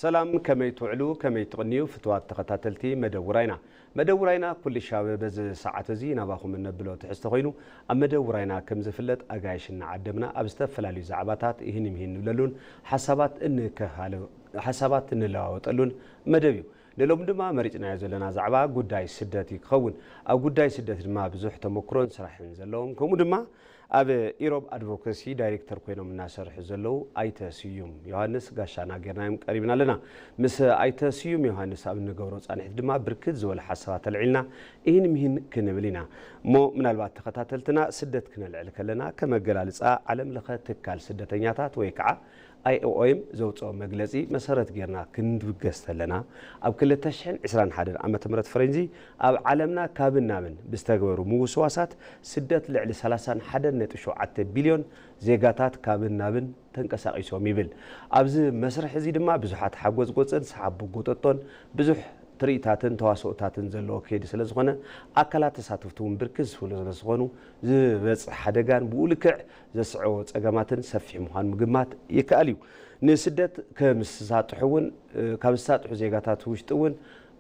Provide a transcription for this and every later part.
ሰላም፣ ከመይ ትውዕሉ፣ ከመይ ትቕንዩ ፍትዋት ተኸታተልቲ መደብ ውራይና። መደብ ውራይና ኩሉ ሻብ በዚ ሰዓት እዚ ናባኹም እነብሎ ትሕዝቶ ኮይኑ፣ ኣብ መደብ ውራይና ከም ዝፍለጥ ኣጋይሽ እናዓደምና ኣብ ዝተፈላለዩ ዛዕባታት ይህን ይምሂን ንብለሉን ሓሳባት እንከሃለ-፣ ሓሳባት እንለዋወጠሉን መደብ እዩ። ንሎም ድማ መሪጽናዮ ዘለና ዛዕባ ጉዳይ ስደት እዩ ክኸውን። ኣብ ጉዳይ ስደት ድማ ብዙሕ ተመክሮን ስራሕን ዘለዎም፣ ከምኡ ድማ ኣብ ኢሮብ ኣድቮካሲ ዳይሬክተር ኮይኖም እናሰርሑ ዘለዉ ኣይተ ስዩም ዮሃንስ ጋሻና ጌርናዮም ቀሪብና ኣለና። ምስ ኣይተ ስዩም ዮሃንስ ኣብ እንገብሮ ጻንሒት ድማ ብርክት ዝበሉ ሓሳባት ኣልዒልና ይህን ምሂን ክንብል ኢና። እሞ ምናልባት ተኸታተልትና ስደት ክነልዕል ከለና ከም ኣገላልጻ ዓለም ለኸ ትካል ስደተኛታት ወይ ከዓ ኣይ ኦ ኤም ዘውፅኦ መግለፂ መሰረት ጌርና ክንብገስ ተለና፣ ኣብ ክልተ ሽሕን ዕስራን ሓደን ዓመተ ምህረት ፈረንጂ ኣብ ዓለምና ካብን ናብን ብዝተግበሩ ምውስዋሳት ስደት ልዕሊ ሰላሳን ሓደን ነጥቢ ሸውዓተ ቢልዮን ዜጋታት ካብን ናብን ተንቀሳቒሶም ይብል። ኣብዚ መስርሕ እዚ ድማ ብዙሓት ሓጎጽጎጽን ሰሓብ ጎጠጦን ብዙሕ ትርኢታትን ተዋስኦታትን ዘለዎ ከይዲ ስለ ዝኾነ፣ ኣካላት ተሳተፍቲ እውን ብርክት ዝብሉ ስለ ዝኾኑ፣ ዝበጽሕ ሓደጋን ብኡ ልክዕ ዘስዕቦ ጸገማትን ሰፊሕ ምዃኑ ምግማት ይከኣል እዩ። ንስደት ከም ዝሳጥሑ እውን፣ ካብ ዝሳጥሑ ዜጋታት ውሽጢ እውን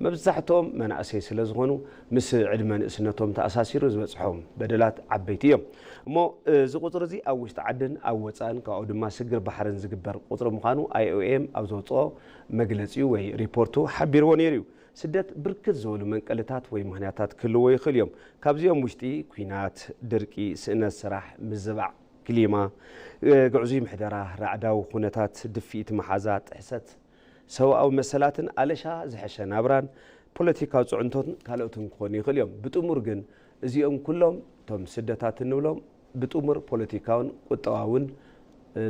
መብዛሕትኦም መናእሰይ ስለ ዝኾኑ፣ ምስ ዕድመ ንእስነቶም ተኣሳሲሩ ዝበጽሖም በደላት ዓበይቲ እዮም። እሞ እዚ ቁጽሪ እዚ ኣብ ውሽጢ ዓድን ኣብ ወጻእን ካብኡ ድማ ስግር ባሕርን ዝግበር ቁጽሪ ምዃኑ ኣይ ኦ ኤም ኣብ ዘውጽኦ መግለጺኡ ወይ ሪፖርቱ ሓቢርዎ ነይሩ እዩ። ስደት ብርክት ዝበሉ መንቀልታት ወይ ምኽንያታት ክህልዎ ይኽእሉ እዮም። ካብዚኦም ውሽጢ ኲናት፣ ድርቂ፣ ስእነት ስራሕ፣ ምዝባዕ ክሊማ፣ ግዕዙይ ምሕደራ፣ ራዕዳዊ ኩነታት፣ ድፍኢት መሓዛ፣ ጥሕሰት ሰብኣዊ መሰላትን ኣለሻ ዝሐሸ ናብራን ፖለቲካዊ ጽዕንቶን ካልኦትን ክኾኑ ይኽእሉ እዮም። ብጥሙር ግን እዚኦም ኩሎም እቶም ስደታት እንብሎም ብጥሙር ፖለቲካውን ቁጠባውን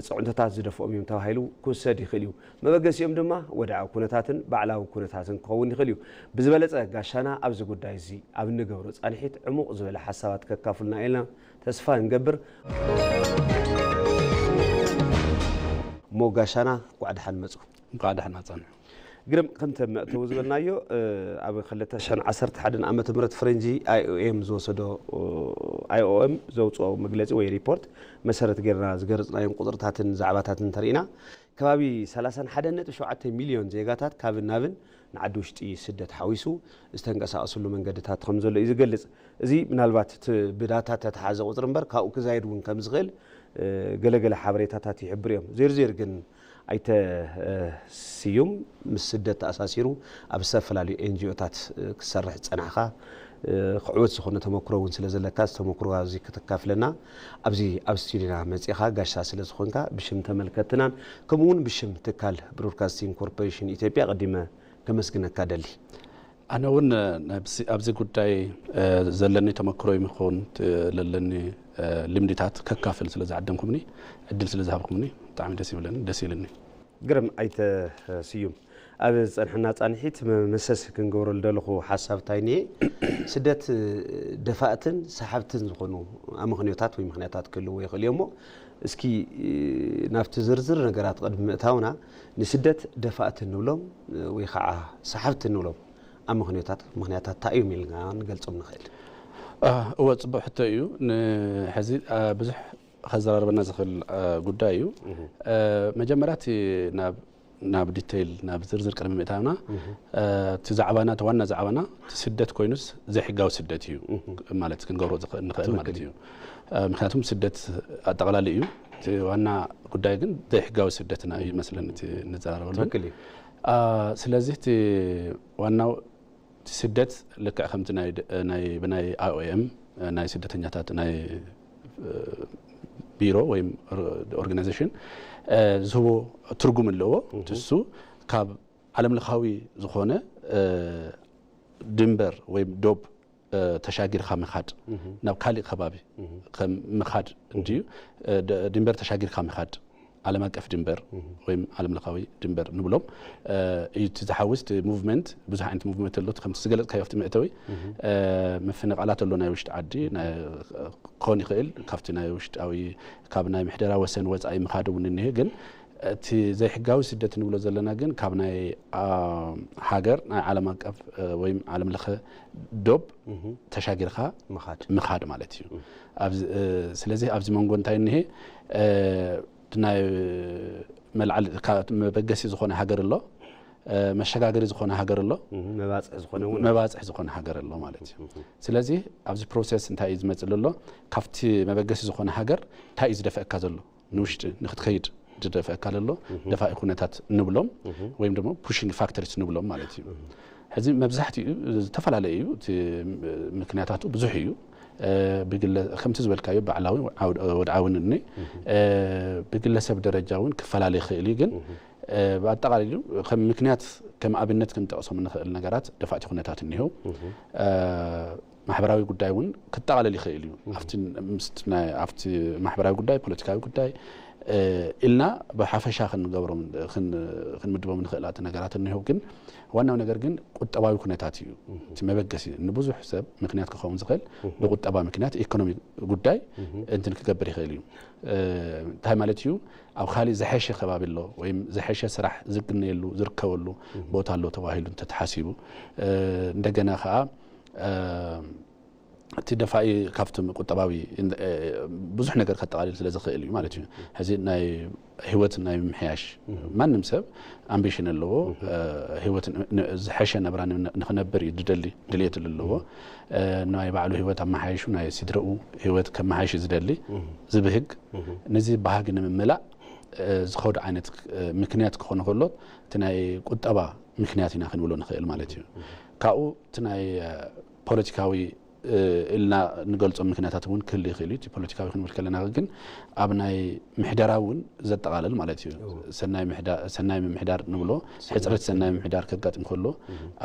ጽዕንቶታት ዝደፍኦም እዮም ተባሂሉ ክውሰድ ይኽእል እዩ። መበገሲኦም ድማ ወድዓዊ ኩነታትን ባዕላዊ ኩነታትን ክኸውን ይኽእል እዩ። ብዝበለጸ ጋሻና ኣብዚ ጉዳይ እዚ ኣብ እንገብሮ ጻንሒት ዕሙቕ ዝበለ ሓሳባት ከካፍሉና ኢልና ተስፋ ንገብር። እሞ ጋሻና እንኳዕ ደሓን መጹ። እንኳዕ ደሓን መጻና። ግርም፣ ከምቲ መእተዊ ዝበልናዮ፣ ኣብ ክልተ ሽሕን ዓሰርተ ሓደን ዓመተ ምህረት ፈረንጂ ኣይ ኦ ኤም ዝወሰዶ፣ ኣይ ኦ ኤም ዘውፅኦ መግለፂ ወይ ሪፖርት መሰረት ጌርና ዝገረፅናዮም ቁፅርታትን ዛዕባታትን እንተርኢና፣ ከባቢ ሰላሳን ሓደን ነጥቢ ሸውዓተ ሚልዮን ዜጋታት ካብን ናብን ንዓዲ ውሽጢ ስደት ሓዊሱ ዝተንቀሳቐስሉ መንገድታት ከም ዘሎ እዩ ዝገልፅ። እዚ ምናልባት እቲ ብዳታ ተተሓዘ ቁፅሪ እምበር ካብኡ ክዛይድ እውን ከም ዝኽእል፣ እ፣ ገለገለ ሓበሬታታት ይሕብሩ እዮም። ዜርዜር ግን ኣይተ፣ እ፣ ስዩም ምስ ስደት ተኣሳሲሩ ኣብ ዝተፈላለዩ ኤን ጂ ኦታት፣ እ፣ ክሰርሕ ዝጸናሕካ፣ እ፣ ክዕወት ዝኾነ ተመክሮ እውን ስለ ዘለካ፣ እዚ ተመክሮ ኣብዚ ከተካፍለና፣ ኣብዚ ኣብ ስቱዲዮና መጺኻ ጋሻ ስለ ዝኾንካ፣ ብሽም ተመልከትናን ከምኡ እውን ብሽም ትካል ብሮድካስቲንግ ኮርፖሬሽን ኢትዮጵያ ቀዲመ ከመስግነካ ደሊ። ኣነ እውን፣ እ፣ ነብሲ-፣ ኣብዚ ጉዳይ፣ እ፣ ዘለኒ ተመክሮ ይኹን፣ እ፣ ለለኒ፣ እ፣ ልምድታት ከካፍል ስለ ዝዓደምኩምኒ፣ ዕድል ስለ ዝሃብኩምኒ ብጣዕሚ ደስ ይብለኒ፣ ደስ ኢልኒ። ግርም ኣይተ ስዩም፣ ኣብ ዝጸንሐና ጻንሒት መ-፣ መሰስ ክንገብረሉ ደለኹ ሓሳብ እንታይ እኒሄ? ስደት፣ እ፣ ደፋእትን ሰሓብትን ዝኾኑ ኣመኽንዮታት ወይ ምኽንያታት ክህልዎ ይኽእል እዩ እሞ፣ እስኪ፣ እ፣ ናብቲ ዝርዝር ነገራት ቅድሚ ምእታውና፣ ንስደት ደፋእቲ ንብሎም፣ እ፣ ወይ ኸዓ ሰሓብቲ ንብሎም ኣመኽንዮታት፣ ምኽንያታት እንታይ እዮም ኢልና ንገልጾም ንኽእል? እ፣ እወ፣ ጽቡቕ ሕቶ እዩ። ንሕዚ፣ እ፣ ብዙሕ ከዘራርበና ዝኽእል፣ እ፣ ጉዳይ እዩ። እህ። እ፣ መጀመርያ እቲ ናብ፣ ናብ ዲቴይል፣ ናብ ዝርዝር ቅድሚ ምእታውና፣ እህ። እ፣ እቲ ዛዕባና፣ እቲ ዋና ዛዕባና፣ እቲ ስደት ኮይኑስ ዘይሕጋዊ ስደት እዩ እህ። ማለት ክንገብሮ ዝኽእል፣ ንኽእል ማለት ትክክል እዩ። እዩ። እ፣ ምክንያቱም ስደት ኣጠቓላሊ እዩ። እቲ ዋና ጉዳይ ግን ዘይሕጋዊ ስደትና እዩ መስለኒ እቲ እንዘራረበሉ። ትክክል እዩ። እ፣ ስለዚ እቲ ዋናው እቲ ስደት ልክዕ ከምቲ ናይ ድ-፣ ናይ፣ ብናይ ኣይ ኦ ኤም፣ ናይ ስደተኛታት ናይ፣ እ፣ ቢሮ ወይም ኦር-፣ ኦርጋናይዜሽን፣ እ፣ ዝህቦ ትርጉም ኣለዎ። እህ። እሱ ካብ ዓለም ለኻዊ ዝኾነ፣ እ፣ ድንበር ወይም ዶብ፣ እ፣ ተሻጊርካ ምኻድ፣ እህ። ናብ ካሊእ ከባቢ እህ። ከም ምኻድ እህ። እንድዩ፣ እ፣ ድ-፣ ድንበር ተሻጊርካ ምኻድ፣ ዓለም ኣቀፍ ድንበር እህ። ወይም ዓለም ለኻዊ ድንበር ንብሎም፣ እ፣ እዩ እቲ ዝሓውስ። እቲ ሙቭመንት፣ ብዙሕ ዓይነት ሙቭመንት ኣሎ። ከምቲ ዝገለጽካዮ ኣብቲ መእተዊ፣ እህ። እ፣ ምፍንቓላት ኣሎ፣ ናይ ውሽጢ ዓዲ፣ ናይ፣ ክኾን ይኽእል፣ ካብቲ ናይ ውሽጣዊ፣ ካብ ናይ ምሕደራ ወሰን ወጻኢ ምኻድ እውን እኒሄ። ግን እቲ ዘይሕጋዊ ስደት ንብሎ ዘለና ግን ካብ ናይ፣ ኣ፣ ሃገር ናይ ዓለም ኣቀፍ፣ እ፣ ወይም ዓለም ለኸ ዶብ እህ። ተሻጊርካ ምኻድ። ምኻድ ማለት እዩ። እህ። ኣብዚ፣ እ፣ ስለዚ ኣብዚ መንጎ እንታይ እኒሄ? እ፣ ናይ መልዓሊ፣ ካብ መበገሲ ዝኾነ ሃገር ኣሎ። መሸጋገሪ ዝኾነ ሃገር ኣሎ፣ መባፅሒ ዝኾነ እውን መባፅሒ ዝኾነ ሃገር ኣሎ ማለት እዩ። ስለዚህ ኣብዚ ፕሮሰስ እንታይ እዩ ዝመፅእ ዘሎ? ካብቲ መበገሲ ዝኾነ ሃገር እንታይ እዩ ዝደፈእካ ዘሎ? ንውሽጢ ንክትከይድ ዝደፈእካ ዘሎ ደፋኢ ኩነታት ንብሎም ወይም ደግሞ pushing factors ንብሎም ማለት እዩ። ሕዚ መብዛሕትኡ ዝተፈላለዩ እዩ እቲ ምክንያታቱ ብዙሕ እዩ። ከምቲ ዝበልካዮ ባዕላዊ ወድዓውን እኒ ብግለሰብ ደረጃ እውን ክፈላለ ይኽእል እዩ። ግን ብኣጠቃሊሉ ከም ምክንያት ከም ኣብነት ክንጠቕሶም እንኽእል ነገራት ደፋእቲ ኩነታት እኒሆ። ማሕበራዊ ጉዳይ እውን ክጠቓለል ይኽእል እዩ። ኣብቲ ማሕበራዊ ጉዳይ፣ ፖለቲካዊ ጉዳይ ኢልና ብሓፈሻ ክንገብሮም ክንምድቦም ንኽእል ኣቲ ነገራት እኒሆ። ግን ዋናው ነገር ግን ቁጠባዊ ኩነታት እዩ እቲ መበገሲ። ንብዙሕ ሰብ ምክንያት ክኸውን ዝኽእል ብቁጠባ ምክንያት ኢኮኖሚ ጉዳይ እንትን ክገብር ይኽእል እዩ። እንታይ ማለት እዩ? ኣብ ካሊእ ዝሐሸ ከባቢ ኣሎ ወይም ዝሐሸ ስራሕ ዝግነየሉ ዝርከበሉ ቦታ ኣሎ ተባሂሉ እንተተሓሲቡ እንደገና ከዓ እቲ ደፋኢ ካብቶም ቁጠባዊ ብዙሕ ነገር ከጠቓልል ስለ ዝኽእል እዩ ማለት እዩ። ሕዚ ናይ ህይወት ናይ ምምሕያሽ ማንም ሰብ ኣምቢሽን ኣለዎ። ህይወት ዝሐሸ ነብራ ንክነብር እዩ ድደሊ ድልየት ኣለዎ። ናይ ባዕሉ ህይወት ኣመሓይሹ ናይ ስድረኡ ህይወት ከመሓይሽ ዝደሊ ዝብህግ ነዚ ባህጊ ንምምላእ ዝኸዱ ዓይነት ምክንያት ክኾኑ ከሎ እቲ ናይ ቁጠባ ምክንያት ኢና ክንብሎ ንኽእል ማለት እዩ። ካብኡ እቲ ናይ ፖለቲካዊ ኢልና ንገልጾ ምክንያታት እውን ክህሉ ይኽእል እዩ። እቲ ፖለቲካዊ ክንብል ከለና ግን ኣብ ናይ ምሕደራ እውን ዘጠቓልል ማለት እዩ። ሰናይ ምምሕዳር ንብሎ ሕፅረት ሰናይ ምምሕዳር ከጋጥም ከሎ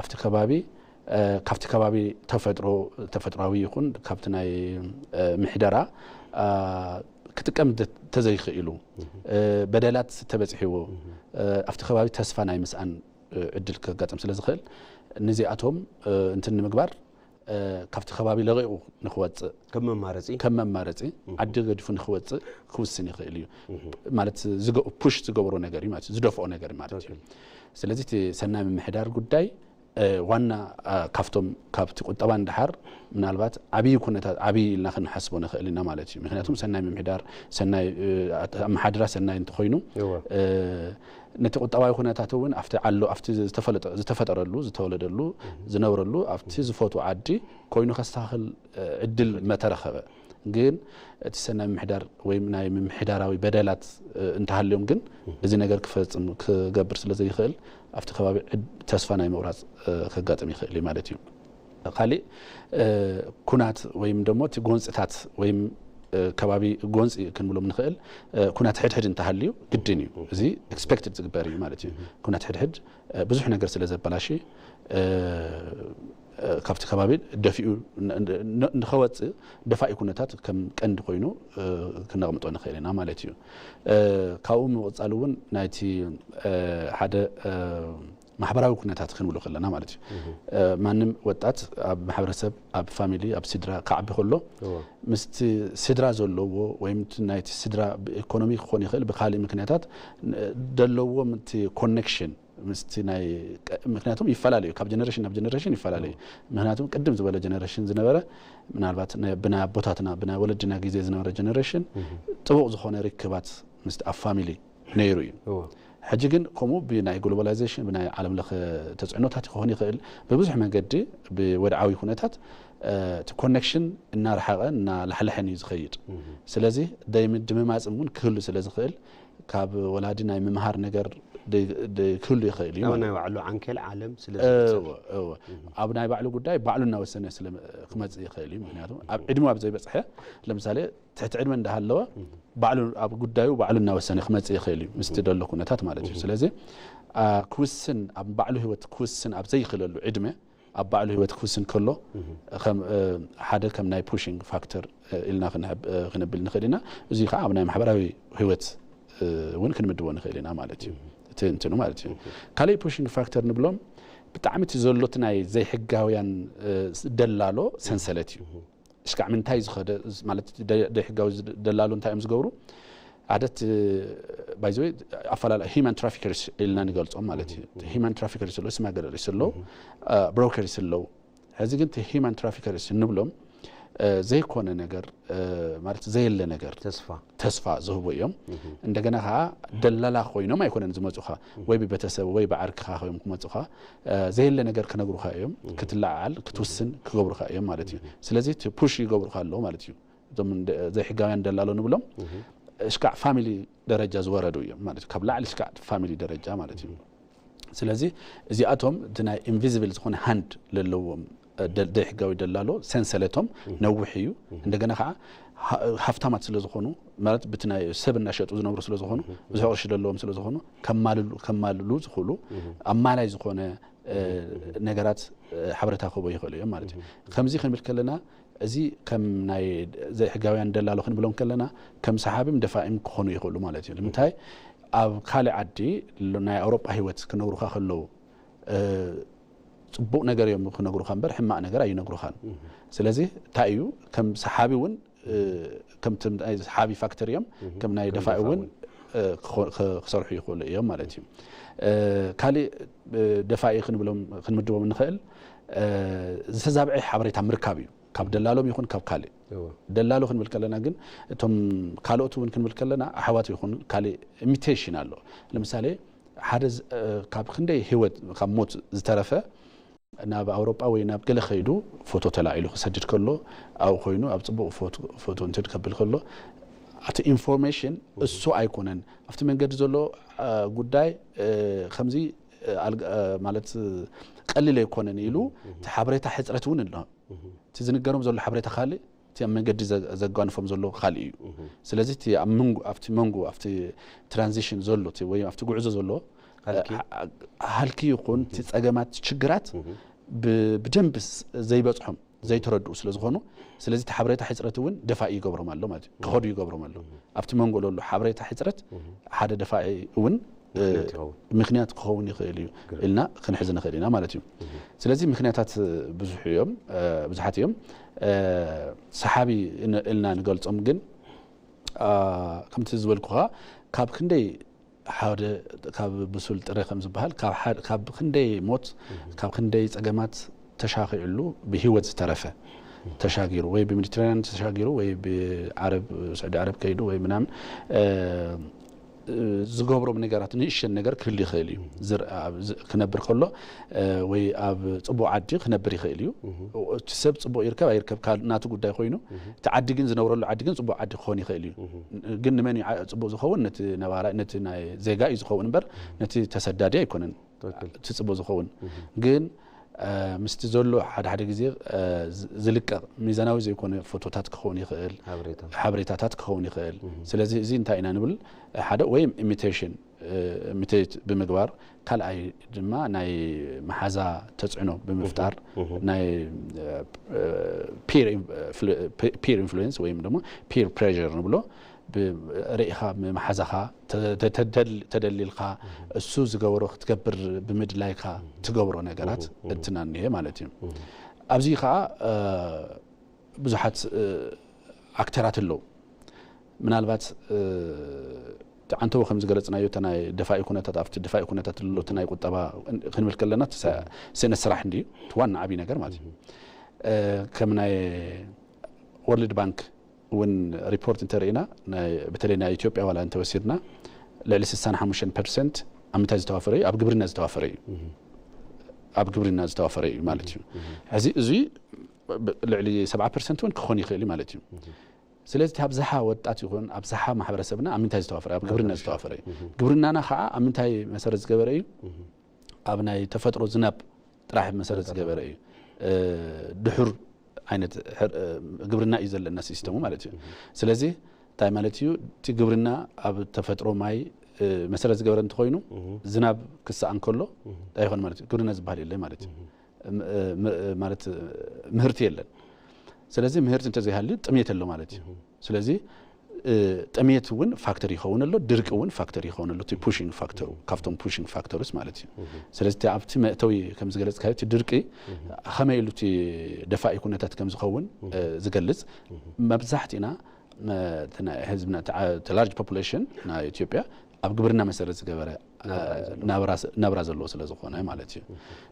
ኣብቲ ከባቢ ካብቲ ከባቢ ተፈጥሮ ተፈጥሯዊ ይኹን ካብቲ ናይ ምሕደራ ክጥቀም ተዘይኽእሉ በደላት ተበፅሕዎ ኣብቲ ከባቢ ተስፋ ናይ ምስኣን ዕድል ከጋጥም ስለ ዝኽእል ነዚኣቶም እንትን ንምግባር ካብቲ ከባቢ ለቂቑ ንክወፅእ ከም መማረፂ ከም መማረፂ ዓዲ ገዲፉ ንክወፅእ ክውስን ይኽእል እዩ። ማለት ፑሽ ዝገብሮ ነገር እዩ ማለት እዩ፣ ዝደፍኦ ነገር ማለት እዩ። ስለዚ እቲ ሰናይ ምምሕዳር ጉዳይ ዋና ካብቶም ካብቲ ቁጠባ ንደሓር ምናልባት ዓብዪ ኩነታት ዓብዪ ኢልና ክንሓስቦ ንኽእል ኢና ማለት እዩ። ምክንያቱም ሰናይ ምምሕዳር ሰናይ ኣመሓድራ ሰናይ እንተኮይኑ ነቲ ቁጠባዊ ኩነታት እውን ኣብቲ ዓሎ ኣብቲ ዝተፈለጠ ዝተፈጠረሉ ዝተወለደሉ ዝነብረሉ ኣብቲ ዝፈቱ ዓዲ ኮይኑ ከስተኻኽል ዕድል መተረኸበ። ግን እቲ ሰናይ ምምሕዳር ወይም ናይ ምምሕዳራዊ በደላት እንተሃልዮም ግን እዚ ነገር ክፈፅም ክገብር ስለ ዘይኽእል ኣብቲ ከባቢ ተስፋ ናይ ምቑራፅ ከጋጥም ይኽእል እዩ ማለት እዩ። ካሊእ ኩናት ወይም ደሞ እቲ ጎንፅታት ወይም ከባቢ ጎንፂ ክንብሎም ንኽእል ኩናት ሕድሕድ እንተሃልዩ ግድን እዩ። እዚ ኤክስፔክትድ ዝግበር እዩ ማለት እዩ። ኩናት ሕድሕድ ብዙሕ ነገር ስለ ዘበላሺ ካብቲ ከባቢ ደፊኡ ንኸወፅእ ደፋኢ ኩነታት ከም ቀንዲ ኮይኑ ክነቕምጦ ንኽእል ኢና ማለት እዩ። ካብኡ ምቕፃል እውን ናይቲ ሓደ ማሕበራዊ ኩነታት ክንብሎ ከለና ማለት እዩ። ማንም ወጣት ኣብ ማሕበረሰብ ኣብ ፋሚሊ ኣብ ስድራ ክዓቢ ከሎ ምስቲ ስድራ ዘለዎ ወይም ናይቲ ስድራ ብኢኮኖሚ ክኾን ይኽእል ብካሊእ ምክንያታት ደለዎም እቲ ኮኔክሽን ምስቲ ናይ ምክንያቱም ይፈላለዩ ካብ ጀነሬሽን ናብ ጀነሬሽን ይፈላለዩ። ምክንያቱም ቅድም ዝበለ ጀነሬሽን ዝነበረ ምናልባት ብናይ ኣቦታትና ብናይ ወለድና ግዜ ዝነበረ ጀነሬሽን ጥቡቕ ዝኾነ ርክባት ምስቲ ኣብ ፋሚሊ ነይሩ እዩ። ሕጂ ግን ከምኡ ብናይ ግሎባላይዜሽን ብናይ ዓለም ለኸ ተፅዕኖታት ክኾን ይኽእል ብብዙሕ መንገዲ ብወድዓዊ ኩነታት እቲ ኮኔክሽን እናረሓቐ እናላሕለሐን እዩ ዝኸይድ። ስለዚ ደይምድምማፅም እውን ክህሉ ስለ ዝኽእል ካብ ወላዲ ናይ ምምሃር ነገር ክህሉ ይኽእል እዩ። ናይ ባዕሉ ዓንኬል ዓለም ስለ ኣብ ናይ ባዕሉ ጉዳይ ባዕሉ እናወሰነ ክመፅእ ይኽእል እዩ። ምክንያቱ ኣብ ዕድሙ ኣብ ዘይበፅሐ ለምሳሌ ትሕቲ ዕድመ እንዳሃለወ ባዕሉ ኣብ ጉዳዩ ባዕሉ እናወሰነ ክመፅእ ይኽእል እዩ ምስቲ ደሎ ኩነታት ማለት እዩ። ስለዚ ክውስን ኣብ ባዕሉ ህይወት ክውስን ኣብ ዘይኽእለሉ ዕድመ ኣብ ባዕሉ ህይወት ክውስን ከሎ ሓደ ከም ናይ ፑሽንግ ፋክተር ኢልና ክንብል ንኽእል ኢና። እዚ ከዓ ኣብ ናይ ማሕበራዊ ህይወት እውን ክንምድቦ ንኽእል ኢና ማለት እዩ። እቲ እንትኑ ማለት እዩ። ካልእ ፑሽንግ ፋክተር ንብሎም ብጣዕሚ እቲ ዘሎ እቲ ናይ ዘይሕጋውያን ደላሎ ሰንሰለት እዩ። እስካዕ ምንታይ ዝኸደ ማለት ደይሕጋዊ ደላሎ እንታይ እዮም ዝገብሩ? ዓደት ባይዘወይ ኣፈላለ ሂማን ትራፊከርስ ኢልና ንገልፆም ማለት እዩ። ሂማን ትራፊከርስ ኣለዉ፣ ስማገለርስ ኣለዉ፣ ብሮከርስ ኣለዉ። ሕዚ ግን ሂማን ትራፊከርስ እንብሎም ዘይኮነ ነገር ማለት ዘየለ ነገር ተስፋ ተስፋ ዝህቡ እዮም። እንደገና ከዓ ደላላ ኮይኖም ኣይኮነን ዝመፁኻ፣ ወይ ብቤተሰብ ወይ ብዓርክኻ ኮይኖም ክመፁኻ፣ ዘየለ ነገር ክነግሩኻ እዮም። ክትለዓል ክትውስን ክገብሩኻ እዮም ማለት እዩ። ስለዚ እቲ ፑሽ ይገብሩኻ ኣለዉ ማለት እዩ። እዞም ዘይሕጋውያን ደላሎ ንብሎም እሽካዕ ፋሚሊ ደረጃ ዝወረዱ እዮም ማለት እዩ። ካብ ላዕሊ እሽካዕ ፋሚሊ ደረጃ ማለት እዩ። ስለዚ እዚኣቶም እቲ ናይ ኢንቪዚብል ዝኾነ ሃንድ ለለዎም ዘይሕጋዊ ደላሎ ሰንሰለቶም ነዊሕ እዩ። እንደገና ከዓ ሃፍታማት ስለ ዝኾኑ ማለት ብቲ ናይ ሰብ እናሸጡ ዝነብሩ ስለ ዝኾኑ ብዙሕ ቅርሺ ደለዎም ስለ ዝኾኑ ከማልሉ ዝኽእሉ ኣማላይ ዝኾነ ነገራት ሓበሬታ ክህቦ ይኽእሉ እዮም ማለት እዩ። ከምዚ ክንብል ከለና እዚ ከም ናይ ዘይሕጋውያን ደላሎ ክንብሎም ከለና ከም ሰሓቢም ደፋኢም ክኾኑ ይኽእሉ ማለት እዩ። ንምንታይ ኣብ ካልእ ዓዲ ናይ ኣውሮጳ ህይወት ክነግሩኻ ከለዉ ፅቡቕ ነገር እዮም ክነግሩኻ እምበር ሕማቕ ነገር ኣይነግሩኻን። ስለዚ እንታይ እዩ ከም ሰሓቢ እውን ከምቲ ናይ ሰሓቢ ፋክተር እዮም ከም ናይ ደፋኢ እውን ክሰርሑ ይኽእሉ እዮም ማለት እዩ። ካልእ ደፋኢ ክንብሎም ክንምድቦም እንኽእል ዝተዛብዐ ሓበሬታ ምርካብ እዩ። ካብ ደላሎም ይኹን ካብ ካልእ ደላሎ ክንብል ከለና ግን እቶም ካልኦት እውን ክንብል ከለና ኣሕዋት ይኹን ካልእ ኢሚቴሽን ኣሎ። ለምሳሌ ሓደ ካብ ክንደይ ህይወት ካብ ሞት ዝተረፈ ናብ ኣውሮጳ ወይ ናብ ገለ ከይዱ ፎቶ ተላዒሉ ክሰድድ ከሎ ኣብኡ ኮይኑ ኣብ ፅቡቕ ፎቶ እንትን ከብል ከሎ እቲ ኢንፎርሜሽን እሱ ኣይኮነን ኣብቲ መንገዲ ዘሎ ጉዳይ ከምዚ ማለት ቀሊል ኣይኮነን ኢሉ እቲ ሓበሬታ ሕፅረት እውን ኣሎ። እቲ ዝንገሮም ዘሎ ሓበሬታ ካልእ እቲ ኣብ መንገዲ ዘጓንፎም ዘሎ ካልእ እዩ። ስለዚ ኣብቲ መንጎ ኣብቲ ትራንዚሽን ዘሎ ወይ ኣብቲ ጉዕዞ ዘሎ ሃልኪ ይኹን እቲ ፀገማት ሽግራት ብደንብ ዘይበፅሖም ዘይተረድኡ ስለ ዝኾኑ ስለዚ እቲ ሓበሬታ ሕፅረት እውን ደፋኢ ይገብሮም ኣሎ ማለት እዩ። ክኸዱ ይገብሮም ኣሎ። ኣብቲ መንጎ ዘሎ ሓበሬታ ሕፅረት ሓደ ደፋኢ እውን ምክንያት ክኸውን ይኽእል እዩ ኢልና ክንሕዝ ንኽእል ኢና ማለት እዩ። ስለዚ ምክንያታት ብዙሕ እዮም ብዙሓት እዮም። ሰሓቢ ኢልና ንገልፆም ግን ከምቲ ዝበልኩኻ ካብ ክንደይ ሓደ ካብ ብሱል ጥረ ከም ዝበሃል ካብ ክንደይ ሞት ካብ ክንደይ ፀገማት ተሻኺዕሉ ብህይወት ዝተረፈ ተሻጊሩ ወይ ብሜዲትራንያን ተሻጊሩ ወይ ብዓረብ ስዑዲ ዓረብ ከይዱ ወይ ምናምን ዝገብሮም ነገራት ንእሸን ነገር ክህሉ ይኽእል እዩ። ክነብር ከሎ ወይ ኣብ ፅቡቕ ዓዲ ክነብር ይኽእል እዩ። እቲ ሰብ ፅቡቕ ይርከብ ኣይርከብ ናቱ ጉዳይ ኮይኑ እቲ ዓዲ ግን ዝነብረሉ ዓዲ ግን ፅቡቕ ዓዲ ክኾን ይኽእል እዩ። ግን ንመን እዩ ፅቡቕ ዝኸውን? ነቲ ነባራይ ነቲ ናይ ዜጋ እዩ ዝኸውን እምበር ነቲ ተሰዳዲ ኣይኮነን። እቲ ፅቡቕ ዝኸውን ግን ምስቲ ዘሎ ሓደ ሓደ ግዜ ዝልቀቕ ሚዛናዊ ዘይኮነ ፎቶታት ክኸውን ይኽእል፣ ሓበሬታታት ክኸውን ይኽእል። ስለዚ እዚ እንታይ ኢና ንብል ሓደ ወይ ኢሚቴሽን ኢሚቴት ብምግባር ካልኣይ ድማ ናይ መሓዛ ተፅዕኖ ብምፍጣር ናይ ፒር ኢንፍሉዌንስ ወይ ድማ ፒር ፕሬር ንብሎ ርኢኻ መሓዛኻ ተደሊልካ እሱ ዝገበሮ ክትገብር ብምድላይካ ትገብሮ ነገራት እንትና እኒሀ ማለት እዩ። ኣብዚ ከዓ ብዙሓት ኣክተራት ኣለዉ። ምናልባት ዓንተቦ ከም ዝገለፅናዮ እተ ናይ ደፋኢ ኩነታት ኣብቲ ደፋኢ ኩነታት ዘሎ እቲ ናይ ቁጠባ ክንብል ከለና ስእነት ስራሕ እንድዩ እቲ ዋና ዓብዪ ነገር ማለት እዩ። ከም ናይ ወርልድ ባንክ እውን ሪፖርት እንተርኢና በተለይ ናይ ኢትዮጵያ ዋላ እንተወሲድና ልዕሊ ስሳን ሓሙሽተን ፐርሰንት ኣብ ምንታይ ዝተዋፈረ እዩ? ኣብ ግብርና ዝተዋፈረ እዩ። ኣብ ግብርና ዝተዋፈረ እዩ ማለት እዩ። ሕዚ እዚ ልዕሊ ሰብዓ ፐርሰንት እውን ክኾን ይኽእል እዩ ማለት እዩ። ስለዚ ኣብዝሓ ወጣት ይኹን ኣብዝሓ ማሕበረሰብና ኣብ ምንታይ ዝተዋፈረ? ኣብ ግብርና ዝተዋፈረ እዩ። ግብርናና ከዓ ኣብ ምንታይ መሰረት ዝገበረ እዩ? ኣብ ናይ ተፈጥሮ ዝናብ ጥራሕ መሰረት ዝገበረ እዩ። ድሑር ዓይነት ግብርና እዩ ዘለና ሲስተሙ ማለት እዩ። ስለዚ እንታይ ማለት እዩ? እቲ ግብርና ኣብ ተፈጥሮ ማይ መሰረት ዝገበረ እንተኮይኑ ዝናብ ክሰኣን ከሎ እንታይ ይኾን ማለት እዩ? ግብርና ዝበሃል የለን ማለት እዩ። ማለት ምህርቲ የለን። ስለዚ ምህርቲ እንተዘይሃልዩ ጥሜት ኣሎ ማለት እዩ። ስለዚ ጥሜት እውን ፋክተር ይኸውን ኣሎ፣ ድርቂ እውን ፋክተር ይኸውን ኣሎ። እቲ ፑሽንግ ፋክተሩ ካብቶም ፑሽንግ ፋክተርስ ማለት እዩ። ስለዚ ኣብቲ መእተዊ ከም ዝገለፅካዮ እቲ ድርቂ ከመይ ኢሉ እቲ ደፋኢ ኩነታት ከም ዝኸውን ዝገልፅ መብዛሕትእና ህዝብና ላርጅ ፖፑሌሽን ናይ ኢትዮጵያ ኣብ ግብርና መሰረት ዝገበረ ናብራ እዩ ዘሎ። ናብራ ስ- ናብራ ዘለዎ ስለ ዝኾነ ማለት እዩ።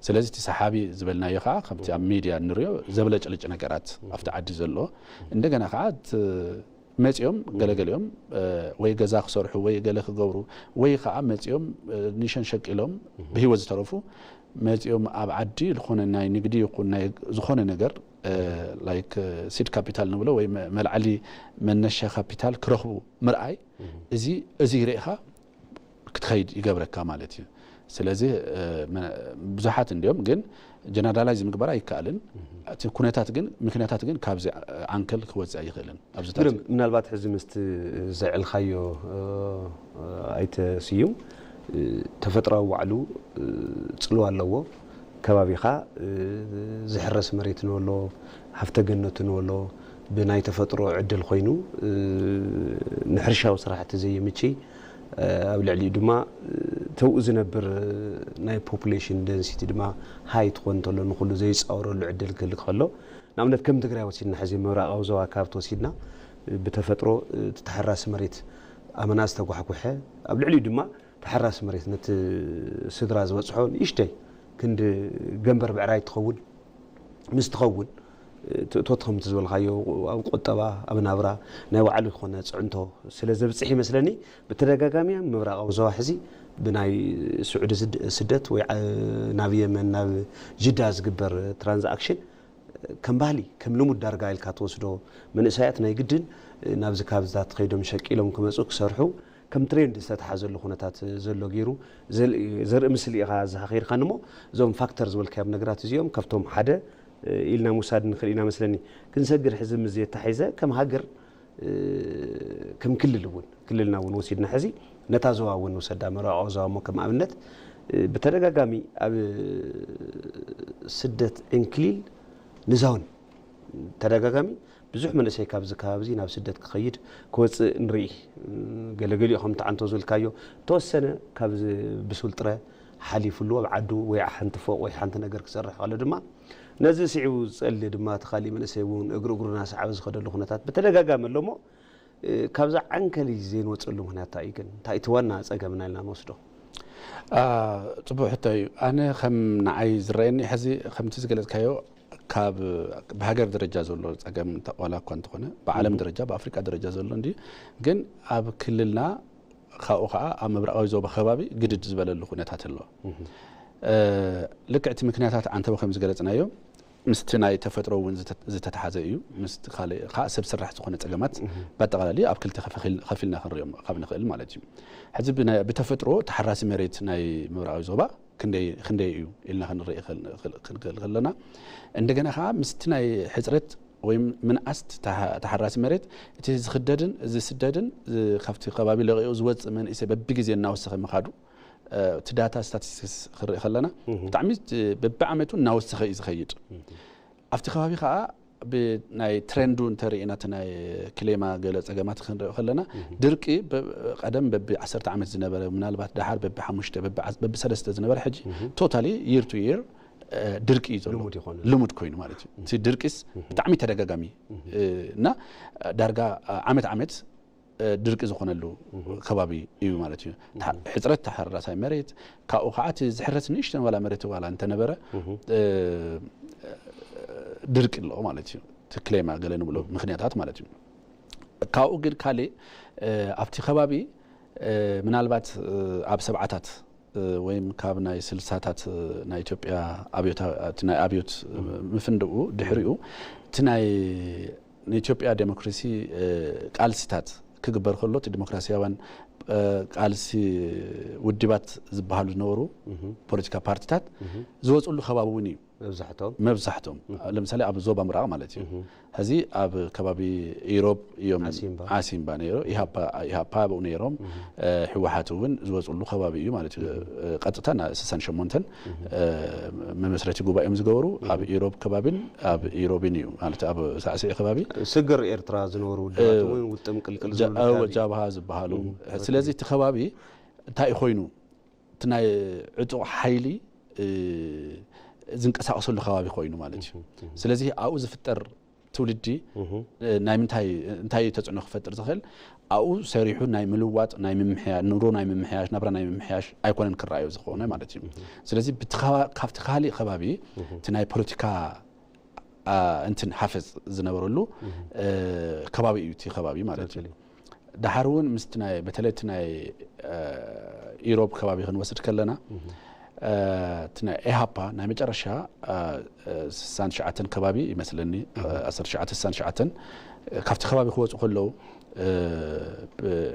ስለዚ እቲ ሰሓቢ ዝበልናዮ ከዓ ከምቲ ኣብ ሚድያ እንሪኦ ዘብለጭልጭ ነገራት ኣብቲ ዓዲ ዘሎ፣ እንደገና ከዓ እቲ መፂኦም ገለገሊኦም እ፣ ወይ ገዛ ክሰርሑ ወይ ገለ ክገብሩ ወይ ከዓ መፂኦም እ፣ ኒሸን ሸቂሎም ብህይወት ዝተረፉ መፂኦም ኣብ ዓዲ ዝኾነ ናይ ንግዲ ይኹን ናይ ዝኾነ ነገር እ፣ ላይክ ሲድ ካፒታል ንብሎ ወይ መ- መልዓሊ መነሻ ካፒታል ክረኽቡ ምርኣይ እዚ እዚ ርኢኻ ክትኸይድ ይገብረካ ማለት እዩ። ስለዚ እ፣ መ- ብዙሓት እንዲዮም ግን ጀነራላይዝ ምግባር ኣይከኣልን። እቲ ኩነታት ግን ምክንያታት ግን ካብዚ ዓንከል ክወፅእ ኣይኽእልን። ኣብዚ ታሕቲ ግርም ምናልባት ሕዚ ምስቲ ዘዕልካዮ እ፣ ኣይተ ስዩም እ፣ ተፈጥሮዊ ባዕሉ እ፣ ፅልዋ ኣለዎ። ከባቢኻ እ፣ ዝሕረስ መሬት ንበሎ ሃፍተ ገነቱ ንበሎ ብናይ ተፈጥሮ ዕድል ኮይኑ እ፣ ንሕርሻዊ ስራሕቲ ዘይምችይ ኣብ ልዕሊኡ ድማ ተውኡ ዝነብር ናይ ፖፑሌሽን ደንሲቲ ድማ ሃይ ትኾን እንተሎ ንኹሉ ዘይፃወረሉ ዕድል ክህልክ ከሎ ንኣብነት ከም ትግራይ ወሲድና ሕዚ ምብራቃዊ ዞባ ካብ ተወሲድና ብተፈጥሮ እቲ ተሓራሲ መሬት ኣመና ዝተጓሕጉሐ ኣብ ልዕሊኡ ድማ ተሓራሲ መሬት ነቲ ስድራ ዝበፅሖ ንእሽተይ ክንዲ ገንበር ብዕራይ ትኸውን ምስ ትኸውን ትእቶት ከምቲ ዝበልካዮ ኣብ ቁጠባ ኣብ ናብራ ናይ ባዕሉ ዝኾነ ፅዕንቶ ስለ ዘብፅሕ ይመስለኒ ብተደጋጋሚ ኣብ ምብራቃዊ ዞባ ሕዚ ብናይ ስዑዲ ስደት ወይ ናብ የመን ናብ ጅዳ ዝግበር ትራንዛክሽን ከም ባህሊ ከም ልሙድ ዳርጋ ኢልካ ትወስዶ መንእሰያት ናይ ግድን ናብዚ ካብዛ ትኸይዶም ሸቂሎም ክመፁ ክሰርሑ ከም ትሬንድ ዝተተሓዘሉ ኩነታት ዘሎ ገይሩ ዘርኢ ምስሊ ኢኻ ዝሃኺርካኒ እሞ እዞም ፋክተር ዝበልካዮም ነገራት እዚኦም ካብቶም ሓደ ኢልና ምውሳድ ንኽእል ኢና መስለኒ። ክንሰግር ሕዚ ምስ ዘየተሓይዘ ከም ሃገር ከም ክልል እውን ክልልና እውን ወሲድና ሕዚ ነታ ዞባ እውን ንውሰዳ ምብራቓዊ ዞባ እሞ ከም ኣብነት ብተደጋጋሚ ኣብ ስደት ዕንክሊል ንዛውን ተደጋጋሚ ብዙሕ መንእሰይ ካብዚ ከባቢ እዚ ናብ ስደት ክኸይድ ክወፅእ ንርኢ። ገለገሊኡ ከምቲ ዓንቶ ዝበልካዮ ተወሰነ ካብዚ ብሱል ጥረ ሓሊፉሉ ኣብ ዓዱ ወይ ሓንቲ ፎቕ ወይ ሓንቲ ነገር ክሰርሕ ከሎ ድማ ነዚ ስዒቡ ዝፀሊ ድማ እቲ ካሊእ መንእሰይ እውን እግሪ እግሩ እናሰዓበ ዝኸደሉ ኩነታት ብተደጋጋሚ ኣሎ እሞ ካብዛ ዓንከሊ ዘይንወፀሉ ምክንያት እንታይ እዩ ግን እንታይ እቲ ዋና ፀገምና ኢልና ንወስዶ? ፅቡቅ ሕቶ እዩ። ኣነ ከም ንዓይ ዝረኣየኒ ሕዚ ከምቲ ዝገለፅካዮ ካብ ብሃገር ደረጃ ዘሎ ፀገም ዋላ እኳ እንተኾነ ብዓለም ደረጃ ብኣፍሪቃ ደረጃ ዘሎ እንዲ ግን ኣብ ክልልና ካብኡ ከዓ ኣብ ምብራቃዊ ዞባ ከባቢ ግድድ ዝበለሉ ኩነታት ኣሎ። ልክዕ እቲ ምክንያታት ዓንተቦ ከም ዝገለፅናዮ ምስቲ ናይ ተፈጥሮ እውን ዝተተሓዘ እዩ። ምስቲ ካልእ ከዓ ሰብ ስራሕ ዝኾነ ፀገማት ብኣጠቃላሊ ኣብ ክልተ ከፊልና ክንሪኦም ካብ ንኽእል ማለት እዩ። ሕዚ ብተፈጥሮ ተሓራሲ መሬት ናይ ምብራቃዊ ዞባ ክንደይ እዩ ኢልና ክንርኢ ክንክእል ከለና እንደገና ከዓ ምስቲ ናይ ሕፅረት ወይ ምንኣስት ተሓራሲ መሬት እቲ ዝኽደድን ዝስደድን ካብቲ ከባቢ ለቂኡ ዝወፅእ መንእሰይ በቢ ግዜ እናወሰኸ ምኻዱ እቲ ዳታ ስታቲስቲክስ ክንርኢ ከለና ብጣዕሚ በቢ ዓመቱ እናወሰኸ እዩ ዝኸይድ። ኣብቲ ከባቢ ከዓ ብናይ ትሬንዱ እንተርኢና እቲ ናይ ክሌማ ገለ ፀገማት ክንሪኦ ከለና ድርቂ ቀደም በቢ ዓሰርተ ዓመት ዝነበረ ምናልባት ደሓር በቢ ሓሙሽተ በቢ ሰለስተ ዝነበረ ሕጂ ቶታሊ ይር ቱ ይር ድርቂ እዩ ዘሎ ልሙድ ኮይኑ ማለት እዩ። እቲ ድርቂስ ብጣዕሚ ተደጋጋሚ እና ዳርጋ ዓመት ዓመት ድርቂ ዝኾነሉ ከባቢ እዩ ማለት እዩ። ሕፅረት ተሓራሳይ መሬት ካብኡ ከዓ እቲ ዝሕረስ ንእሽተን ዋላ መሬት ዋላ እንተነበረ ድርቂ ኣለዎ ማለት እዩ። ትክሌማ ገለ ንብሎ ምክንያታት ማለት እዩ። ካብኡ ግን ካሊእ ኣብቲ ከባቢ ምናልባት ኣብ ሰብዓታት ወይም ካብ ናይ ስልሳታት ናይ ኢትዮጵያ ናይ ኣብዮት ምፍንድኡ ድሕሪኡ እቲ ናይ ንኢትዮጵያ ዴሞክራሲ ቃልሲታት ክግበር ከሎ እቲ ዲሞክራሲያውያን ቃልሲ ውድባት ዝበሃሉ ዝነበሩ ፖለቲካ ፓርቲታት ዝወፅሉ ከባቢ እውን እዩ። መብዛሕቶም መብዛሕቶም ለምሳሌ ኣብ ዞባ ምብራቕ ማለት እዩ። ሕዚ ኣብ ከባቢ ኢሮብ እዮም ዓሲምባ ነይሩ። ኢሃፓ ብኡ ነይሮም። ህወሓት እውን ዝወፅሉ ከባቢ እዩ ማለት እዩ። ቀጥታ ስሳን ሸሞንተን መመስረቲ ጉባኤ እዮም ዝገበሩ። ኣብ ኢሮብ ከባቢን ኣብ ኢሮብን እዩ ማለት ኣብ ሳዕስዒ ከባቢ ስግር ኤርትራ ዝነበሩ ውድባት እውን ውጥም ቅልቅል ዝብሉ ጃብሃ ዝበሃሉ። ስለዚ እቲ ከባቢ እንታይ ኮይኑ እቲ ናይ ዕጡቕ ሓይሊ ዝንቀሳቀሰሉ ከባቢ ኮይኑ ማለት እዩ። ስለዚ ኣብኡ ዝፍጠር ትውልዲ ናይ ምንታይ እንታይ ተጽዕኖ ክፈጥር ዝኽእል ኣብኡ ሰሪሑ ናይ ምልዋጥ ናይ ምምሕያ ኑሮ ናይ ምምሕያሽ ናብራ ናይ ምምሕያሽ ኣይኮነን ክረኣዮ ዝኾነ ማለት እዩ። ስለዚ ካብቲ ካሊእ ከባቢ እቲ ናይ ፖለቲካ እንትን ሓፈዝ ዝነበረሉ ከባቢ እዩ እቲ ከባቢ ማለት እዩ። ደሓር እውን ምስቲ ናይ በተለይ እቲ ናይ ኢሮብ ከባቢ ክንወስድ ከለና እቲ ናይ ኤሃፓ ናይ መጨረሻ ስሳን ትሽዓተን ከባቢ ይመስለኒ ዓሰርተ ትሽዓተ ስሳን ትሽዓተን ካብቲ ከባቢ ክወፁ ከለዉ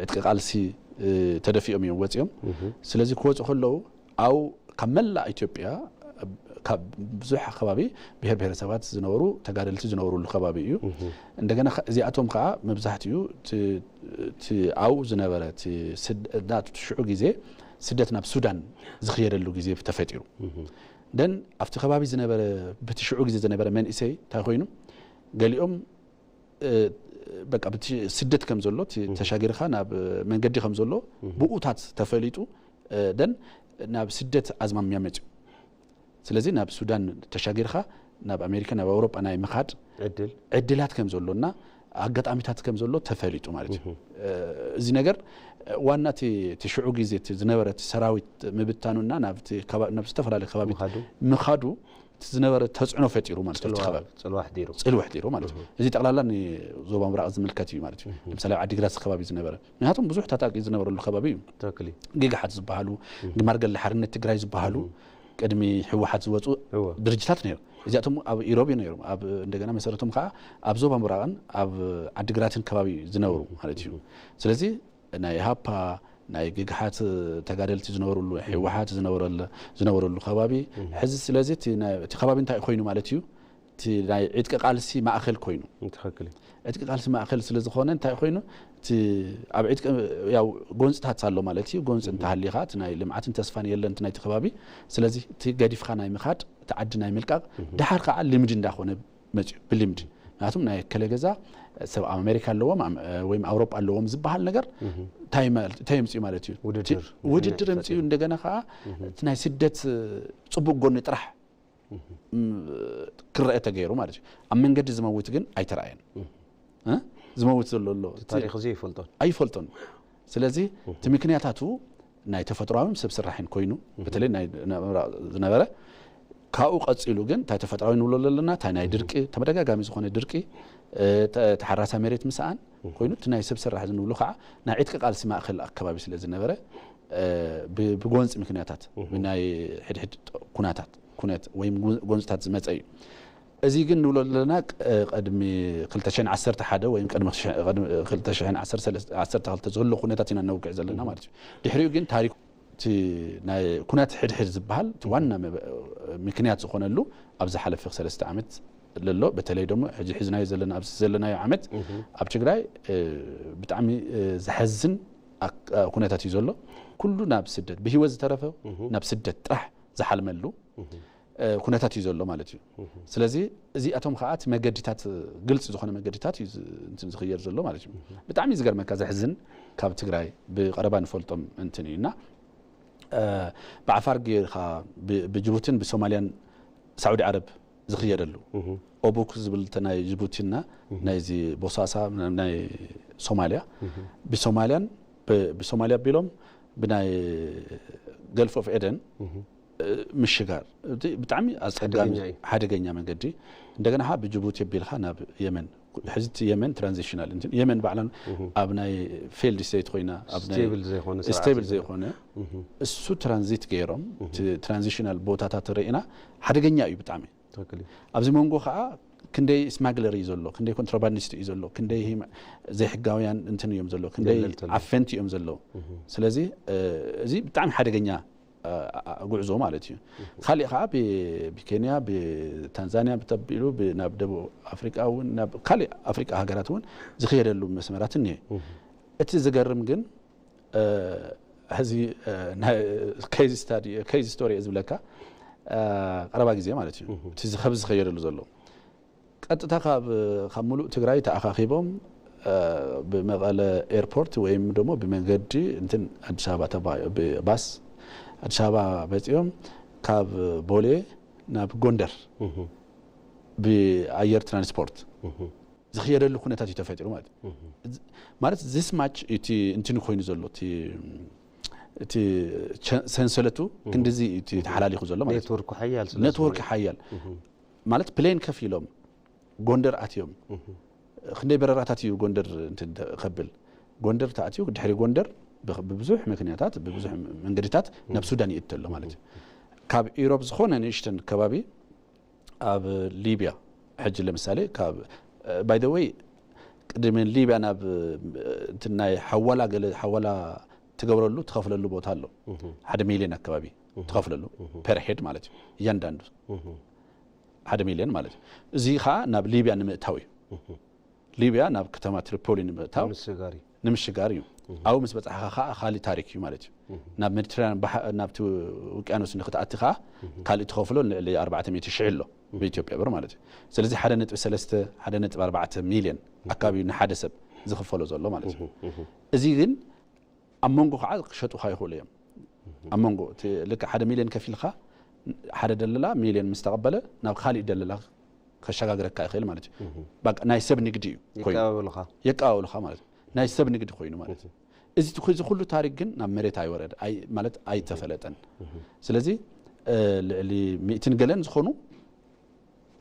ዕጥቂ ቃልሲ ተደፊኦም እዮም ወፂኦም። ስለዚ ክወፁ ከለዉ ኣብ ካብ መላእ ኢትዮጵያ ካብ ብዙሕ ከባቢ ብሄር ብሄረሰባት ዝነበሩ ተጋደልቲ ዝነብሩሉ ከባቢ እዩ። እንደገና እዚኣቶም ከዓ መብዛሕትኡ ኣብኡ ዝነበረ ሽዑ ግዜ ስደት ናብ ሱዳን ዝኽየደሉ ግዜ ተፈጢሩ። ደን ኣብቲ ከባቢ ዝነበረ ብቲ ሽዑ ግዜ ዝነበረ መንእሰይ እንታይ ኮይኑ ገሊኦም በቃ ስደት ከም ዘሎ ተሻጊርካ ናብ መንገዲ ከም ዘሎ ብኡታት ተፈሊጡ ደን ናብ ስደት ኣዝማሚያ መፅኡ። ስለዚ ናብ ሱዳን ተሻጊርካ ናብ ኣሜሪካ ናብ ኣውሮጳ ናይ ምኻድ ዕድላት ከም ዘሎና ኣጋጣሚታት ከም ዘሎ ተፈሊጡ ማለት እዩ። እዚ ነገር ዋና እቲ ሽዑ ግዜ ዝነበረ ሰራዊት ምብታኑና ናብ ዝተፈላለዩ ከባቢ ምኻዱ ዝነበረ ተፅዕኖ ፈጢሩ ማለት እዩ። ፅልዋ ሕዲሩ ማለት እዩ። እዚ ጠቕላላ ንዞባ ምብራቕ ዝምልከት እዩ ማለት እዩ። ለምሳሌ ኣብ ዓዲግራት ከባቢ ዝነበረ ምክንያቱም ብዙሕ ታጣቂ ዝነበረሉ ከባቢ እዩ። ጊግሓት ዝበሃሉ ግንባር ገድሊ ሓርነት ትግራይ ዝበሃሉ ቅድሚ ህወሓት ዝወፁ ድርጅታት ነይሩ። እዚኣቶም ኣብ ኢሮብ ነይሮም። እንደገና መሰረቶም ከዓ ኣብ ዞባ ምብራቕን ኣብ ዓዲግራትን ከባቢ ዝነበሩ ማለት እዩ። ስለዚ ናይ ኢሃፓ ናይ ግግሓት ተጋደልቲ ዝነበሩሉ ህወሓት ዝነበረሉ ከባቢ ሕዚ ስለዚ እቲ ከባቢ እንታይ ኮይኑ ማለት እዩ እቲ ናይ ዕጥቂ ቃልሲ ማእኸል ኮይኑ ትክክል ዕጥቂ ቃልሲ ማእኸል ስለ ዝኾነ እንታይ ኮይኑ እቲ ኣብ ዕጥቂ ያው ጎንፅታት ኣሎ ማለት እዩ። ጎንፂ እንተሃሊኻ እቲ ናይ ልምዓትን ተስፋን የለን እቲ ናይቲ ከባቢ። ስለዚ እቲ ገዲፍካ ናይ ምኻድ እቲ ዓዲ ናይ ምልቃቕ ደሓር ከዓ ልምዲ እንዳኾነ መፅዩ ብልምዲ ምክንያቱም ናይ ከለ ገዛ ሰብ ኣብ ኣሜሪካ ኣለዎም ወይም ኣውሮጳ ኣለዎም ዝበሃል ነገር እንታይ የምፅኡ ማለት እዩ። ውድድር የምፅኡ። እንደገና ከዓ እቲ ናይ ስደት ፅቡቅ ጎኒ ጥራሕ ክረአ ተገይሩ ማለት እዩ። ኣብ መንገዲ ዝመውት ግን ኣይተረኣየን። ዝመውት ዘሎ ኣሎ ታሪክ እዚ ይፈልጦን ኣይፈልጦን። ስለዚ እቲ ምክንያታቱ ናይ ተፈጥሮኣዊን ሰብ ስራሕን ኮይኑ በተለይ ናይ ዝነበረ ካብኡ ቀፂሉ ግን እንታይ ተፈጥሮኣዊ ንብሎ ዘለና እንታይ ናይ ድርቂ ተመደጋጋሚ ዝኾነ ድርቂ ተሓራሳ መሬት ምስኣን ኮይኑ እቲ ናይ ሰብ ስራሕ ዝንብሉ ከዓ ናይ ዕጥቂ ቃልሲ ማእኸል ኣከባቢ ስለ ዝነበረ ብጎንፂ ምክንያታት ብናይ ሕድሕድ ኩናታት ኩነት ወይ ጎንፅታት ዝመፀ እዩ። እዚ ግን ንብሎ ዘለና ቅድሚ ክልተ ሽሕን ዓሰርተ ሓደ ወይ ቅድሚ ክልተ ሽሕን ዓሰርተ ክልተ ዘሎ ኩነታት ኢና ነውግዕ ዘለና ማለት እዩ። ድሕሪኡ ግን ታሪክ እቲ ናይ ኩናት ሕድሕድ ዝበሃል እቲ ዋና ምክንያት ዝኾነሉ ኣብ ዝሓለፈ ሰለስተ ዓመት ለሎ በተለይ ደሞ ሕዚ ሒዝናዮ ዘለና ኣብዚ ዘለናዮ ዓመት ኣብ ትግራይ ብጣዕሚ ዘሐዝን ኩነታት እዩ ዘሎ። ኩሉ ናብ ስደት ብህይወት ዝተረፈ ናብ ስደት ጥራሕ ዝሓልመሉ ኩነታት እዩ ዘሎ ማለት እዩ። ስለዚ እዚኣቶም ከዓ እቲ መገዲታት ግልፂ ዝኾነ መገዲታት እዩ ዝኽየድ ዘሎ ማለት እዩ። ብጣዕሚ ዝገርመካ ዘሕዝን ካብ ትግራይ ብቀረባ ንፈልጦም እንትን እዩ እና ብዓፋር ጌርካ ብጅቡትን ብሶማልያን ሳዑዲ ዓረብ ዝኽየደሉ ኦቡክ ዝብል ናይ ጅቡቲና ናይዚ ቦሳሳ ናይ ሶማልያ ብሶማልያን ብሶማልያ ቢሎም ብናይ ገልፍ ኦፍ ኤደን ምሽጋር ብጣዕሚ ኣፀጋሚ ሓደገኛ መንገዲ እንደገና ብጅቡቲ ኣቢልካ ናብ የመን ሕዚ የመን ትራንዚሽናል የመን ባዕላን ኣብ ናይ ፌልድ ስቴት ኮይና ስቴብል ዘይኮነ እሱ ትራንዚት ገይሮም ትራንዚሽናል ቦታታት ርኢና ሓደገኛ እዩ ብጣዕሚ። ኣብዚ መንጎ ከዓ ክንደይ ስማግለር እዩ ዘሎ፣ ክንደይ ኮንትሮባንዲስት እዩ ዘሎ፣ ክንደይ ዘይሕጋውያን እንትን እዮም ዘሎ፣ ክንደይ ዓፈንቲ እዮም ዘለዉ። ስለዚ እዚ ብጣዕሚ ሓደገኛ ጉዕዞ ማለት እዩ። ካሊእ ከዓ ብኬንያ ብታንዛኒያ ተቢሉ ናብ ደቡብ ኣፍሪቃ እውን ናብ ካሊእ ኣፍሪቃ ሃገራት እውን ዝኽየደሉ መስመራት እኒሀ። እቲ ዝገርም ግን ሕዚ ኬዝ ስቶሪ ዝብለካ ቀረባ ግዜ ማለት እዩ እቲ ከብዚ ዝኸየደሉ ዘሎ ቀጥታ ካብ ሙሉእ ትግራይ ተኣኻኺቦም ብመቐለ ኤርፖርት ወይም ደሞ ብመንገዲ እንትን ኣዲስ ኣበባ ተባሂ ብባስ ኣዲስ ኣበባ መፂኦም ካብ ቦሌ ናብ ጎንደር ብኣየር ትራንስፖርት ዝኽየደሉ ኩነታት እዩ ተፈጢሩ ማለት እዩ። ማለት this much እቲ እንትን ኮይኑ ዘሎ እቲ እቲ ሰንሰለቱ ክንድዚ እቲ ተሓላሊኹ ዘሎ ማለት ኔትወርክ ሓያል ስለ ኔትወርክ ሓያል ማለት ፕሌን ከፊሎም ጎንደር ኣትዮም ክንደይ በረራታት እዩ ጎንደር እንትን ከብል ጎንደር ተኣትዩ ድሕሪ ጎንደር ብብዙሕ ምክንያታት ብብዙሕ መንገድታት ናብ ሱዳን ይእተሎ ማለት እዩ። ካብ ኢሮብ ዝኾነ ንእሽተን ከባቢ ኣብ ሊብያ ሕጂ ለምሳሌ ካብ by the way ቅድሚ ሊብያ ናብ እንትን ናይ ሓዋላ ገለ ሓዋላ ትገብረሉ ትኸፍለሉ ቦታ ኣሎ ሓደ ሚሊዮን ኣካባቢ ትኸፍለሉ per head ማለት እዩ እያንዳንዱ ሓደ ሚሊዮን ማለት እዩ። እዚ ከዓ ናብ ሊብያ ንምእታው እዩ። ሊብያ ናብ ከተማ ትሪፖሊ ንምእታው ምስጋሪ ንምሽጋር እዩ። ኣብኡ ምስ በፃሕኻ ከዓ ካሊእ ታሪክ እዩ ማለት እዩ። ናብ ሜዲትራንያን ባሕ ናብቲ ውቅያኖስ ንክትኣቲ ከዓ ካሊእ ትኸፍሎ ንልዕሊ ኣርባዕተ ሚእቲ ሽሕ ኣሎ ብኢትዮጵያ ብር ማለት እዩ። ስለዚ ሓደ ነጥቢ ሰለስተ ሓደ ነጥቢ ኣርባዕተ ሚሊዮን ኣካባቢ እዩ ንሓደ ሰብ ዝኽፈሎ ዘሎ ማለት እዩ። እዚ ግን ኣብ መንጎ ከዓ ክሸጡኻ ይኽእሉ እዮም። ኣብ መንጎ እቲ ልክዕ ሓደ ሚሊዮን ከፊልካ ሓደ ደለላ ሚሊዮን ምስ ተቐበለ ናብ ካሊእ ደለላ ከሸጋግረካ ይኽእል ማለት እዩ። በቃ ናይ ሰብ ንግዲ እዩ ኮይኑ ይቀባበሉኻ የቀባብልኻ ማለት እዩ። ናይ ሰብ ንግዲ ኮይኑ ማለት እዩ። እዚ ትኩ- እዚ ኩሉ ታሪክ ግን ናብ መሬት ኣይወረደ ኣይ- ማለት ኣይተፈለጠን። ስለዚ እ፣ ልዕሊ ሚእትን ገለን ዝኾኑ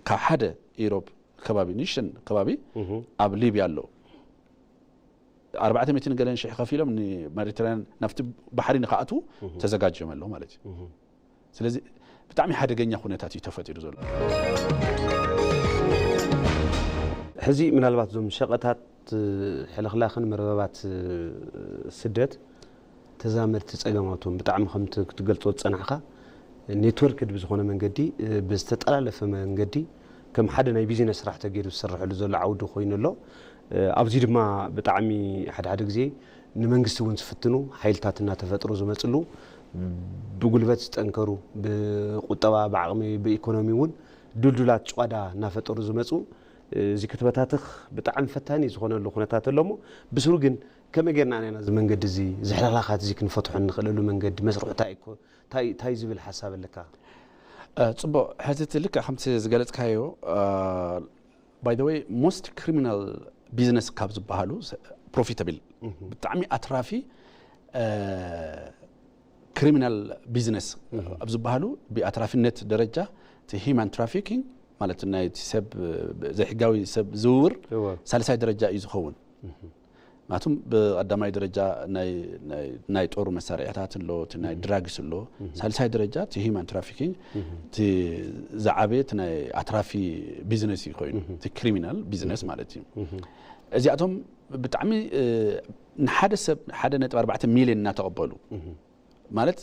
ካብ ሓደ ኢሮብ ከባቢ ንሽን ከባቢ ኣብ ሊብያ ኣለዉ ኣርባዕተ ሚእትን ገለን ሽሕ ከፊሎም ንሜዲትራንያን ናብቲ ባሕሪ ንክኣትዉ ተዘጋጅዮም ኣለዉ ማለት እዩ። ስለዚ ብጣዕሚ ሓደገኛ ኩነታት እዩ ተፈጢሩ ዘሎ። ሕዚ ምናልባት እዞም ሸቐታት ሕልኽላኽን መርበባት ስደት ተዛመድቲ ጸገማቶም ብጣዕሚ ከምቲ ክትገልጾ ዝጸናሕካ ኔትወርክ ብዝኾነ መንገዲ ብዝተጠላለፈ መንገዲ ከም ሓደ ናይ ቢዝነስ ስራሕ ተገይሩ ዝስርሐሉ ዘሎ ዓውዲ ኮይኑ ኣሎ። ኣብዚ ድማ ብጣዕሚ ሓደ ሓደ ግዜ ንመንግስቲ እውን ዝፍትኑ ሓይልታት እናተፈጥሩ ዝመፅሉ ብጉልበት ዝጠንከሩ ብቁጠባ ብዓቕሚ ብኢኮኖሚ እውን ድልዱላት ጭዋዳ እናፈጠሩ ዝመፁ እዚ ክትበታትኽ ብጣዕሚ ፈታኒ ዝኾነሉ ኩነታት ኣሎ እሞ ብስሩ ግን ከመይ ጌርና ኢና እዚ መንገዲ እዚ ዝሕልኽላኻት እዚ ክንፈትሖ እንኽእለሉ መንገዲ መስርሑ እንታይ እዩ እንታይ እንታይ ዝብል ሓሳብ ኣለካ? ጽቡቕ ሕዚ እቲ ልክዕ ከምቲ ዝገለጽካዮ by the way most criminal business ካብ ዝበሃሉ profitable ብጣዕሚ ኣትራፊ ክሪሚናል ቢዝነስ ኣብ ዝበሃሉ ብኣትራፊነት ደረጃ እቲ human trafficking ማለት ናይ ሰብ ዘይሕጋዊ ሰብ ዝውውር ሳልሳይ ደረጃ እዩ ዝኸውን። ምክንያቱም ብቀዳማይ ደረጃ ናይ ጦር መሳርያታት ኣሎ እቲ ናይ ድራግስ ኣሎ ሳልሳይ ደረጃ እቲ human trafficking እቲ ዝዓበየ እቲ ናይ ኣትራፊ ቢዝነስ እዩ ኮይኑ እቲ ክሪሚናል ቢዝነስ ማለት እዩ። እዚኣቶም ብጣዕሚ ንሓደ ሰብ ሓደ ነጥቢ ኣርባዕተ ሚሊዮን እናተቐበሉ ማለት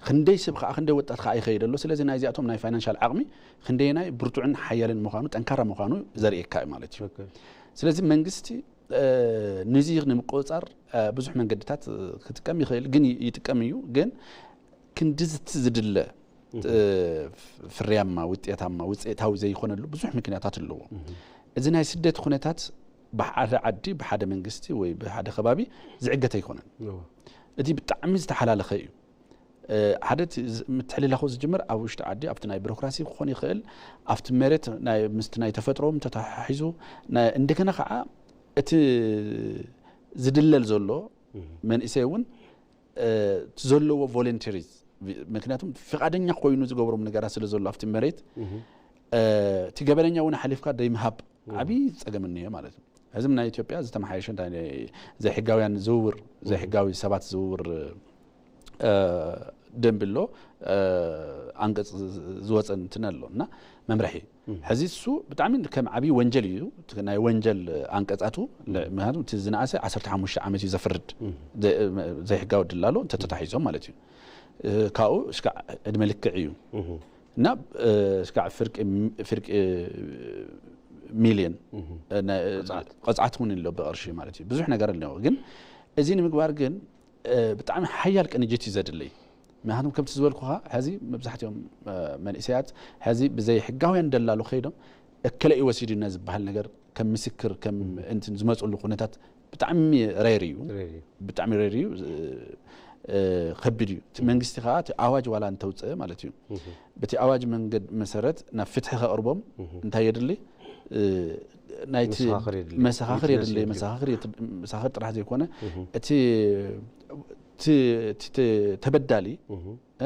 ክንደይ ሰብ ከዓ ክንደይ ወጣት ከዓ ይኸይድ ኣሎ ስለዚ ናይዚኣቶም ናይ ፋይናንሻል ዓቕሚ ክንደየናይ ብርቱዕን ሓያልን ምዃኑ ጠንካራ ምዃኑ ዘርእየካ እዩ ማለት እዩ። ስለዚ መንግስቲ ንዚ ንምቁፅፃር ብዙሕ መንገድታት ክጥቀም ይኽእል ግን ይጥቀም እዩ ግን ክንድዝቲ ዝድለ ፍርያማ ውፅኤታማ ውፅኤታዊ ዘይኮነሉ ብዙሕ ምክንያታት ኣለዎ። እዚ ናይ ስደት ኩነታት ብሓደ ዓዲ ብሓደ መንግስቲ ወይ ብሓደ ከባቢ ዝዕገት ኣይኮነን። እቲ ብጣዕሚ ዝተሓላለኸ እዩ። ሓደ ምትሕልላኹ ዝጅምር ኣብ ውሽጢ ዓዲ ኣብቲ ናይ ቢሮክራሲ ክኾን ይኽእል ኣብቲ መሬት ምስቲ ናይ ተፈጥሮም ተተሓሒዙ እንደገና ከዓ እቲ ዝድለል ዘሎ መንእሰይ እውን እቲ ዘለዎ ቮለንተሪ ምክንያቱም ፍቃደኛ ኮይኑ ዝገብሮም ነገራት ስለ ዘሎ ኣብቲ መሬት እቲ ገበነኛ እውን ሓሊፍካ ደይምሃብ ዓብዪ ፀገም እኒሀ ማለት እዩ። ሕዚ ናይ ኢትዮጵያ ዝተመሓየሸ እንታይ ዘይሕጋውያን ዝውውር ዘይሕጋዊ ሰባት ዝውውር ደንቢ ኣሎ ኣንቀፅ ዝወፀ እንትን ኣሎ እና መምርሒ ሕዚ እሱ ብጣዕሚ ከም ዓብዪ ወንጀል እዩ ናይ ወንጀል ኣንቀፃቱ ምክንያቱም እቲ ዝነኣሰ ዓሰርተ ሓሙሽተ ዓመት እዩ ዘፍርድ ዘይሕጋዊ ድላሎ እንተተታሒዞም ማለት እዩ። ካብኡ እስካዕ ዕድመ ልክዕ እዩ እና እስካዕ ፍርቂ ሚልዮን ቅፅዓት እውን ኣሎ ብቅርሺ ማለት እዩ ብዙሕ ነገር ኣለዎ ግን እዚ ንምግባር ግን ብጣዕሚ ሓያል ቅንጅት እዩ ዘድለይ። ምክንያቱም ከምቲ ዝበልኩኻ ሕዚ መብዛሕትኦም መንእሰያት ሕዚ ብዘይ ሕጋውያን ደላሉ ከይዶም እከለ እዩ ወሲዱና ዝበሃል ነገር ከም ምስክር ከም እንትን ዝመፅሉ ኩነታት ብጣዕሚ ሬር እዩ። ብጣዕሚ ሬር እዩ። ከቢድ እዩ። እቲ መንግስቲ ከዓ እቲ ኣዋጅ ዋላ እንተውፅአ ማለት እዩ፣ በቲ ኣዋጅ መንገድ መሰረት ናብ ፍትሒ ከቕርቦም እንታይ የድሊ? ናይቲ መሰኻኽር የድሊ። መሰኻኽር ጥራሕ ዘይኮነ እቲ ተበዳሊ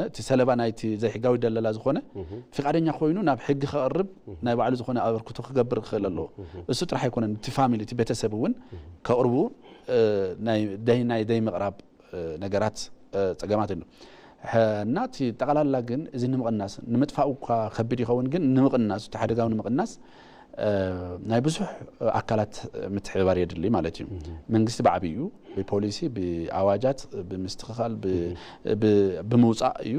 እቲ ሰለባ ናይቲ ዘይሕጋዊ ደለላ ዝኾነ ፍቃደኛ ኮይኑ ናብ ሕጊ ከቕርብ ናይ ባዕሉ ዝኾነ ኣበርክቶ ክገብር ክኽእል ኣለዎ። እሱ ጥራሕ ኣይኮነን፣ እቲ ፋሚሊ እቲ ቤተሰብ እውን ከቕርቡ ናይ ደይ ናይ ደይ ምቕራብ ነገራት ፀገማት ኣሎ። እና እቲ ጠቕላላ ግን እዚ ንምቕናስ ንምጥፋኡ እኳ ከቢድ ይኸውን፣ ግን ንምቕናስ እቲ ሓደጋዊ ንምቕናስ ናይ ብዙሕ ኣካላት ምትሕብባር የድሊ ማለት እዩ። መንግስቲ ብዓብዩ ብፖሊሲ፣ ብኣዋጃት፣ ብምስትኽኻል፣ ብምውፃእ እዩ።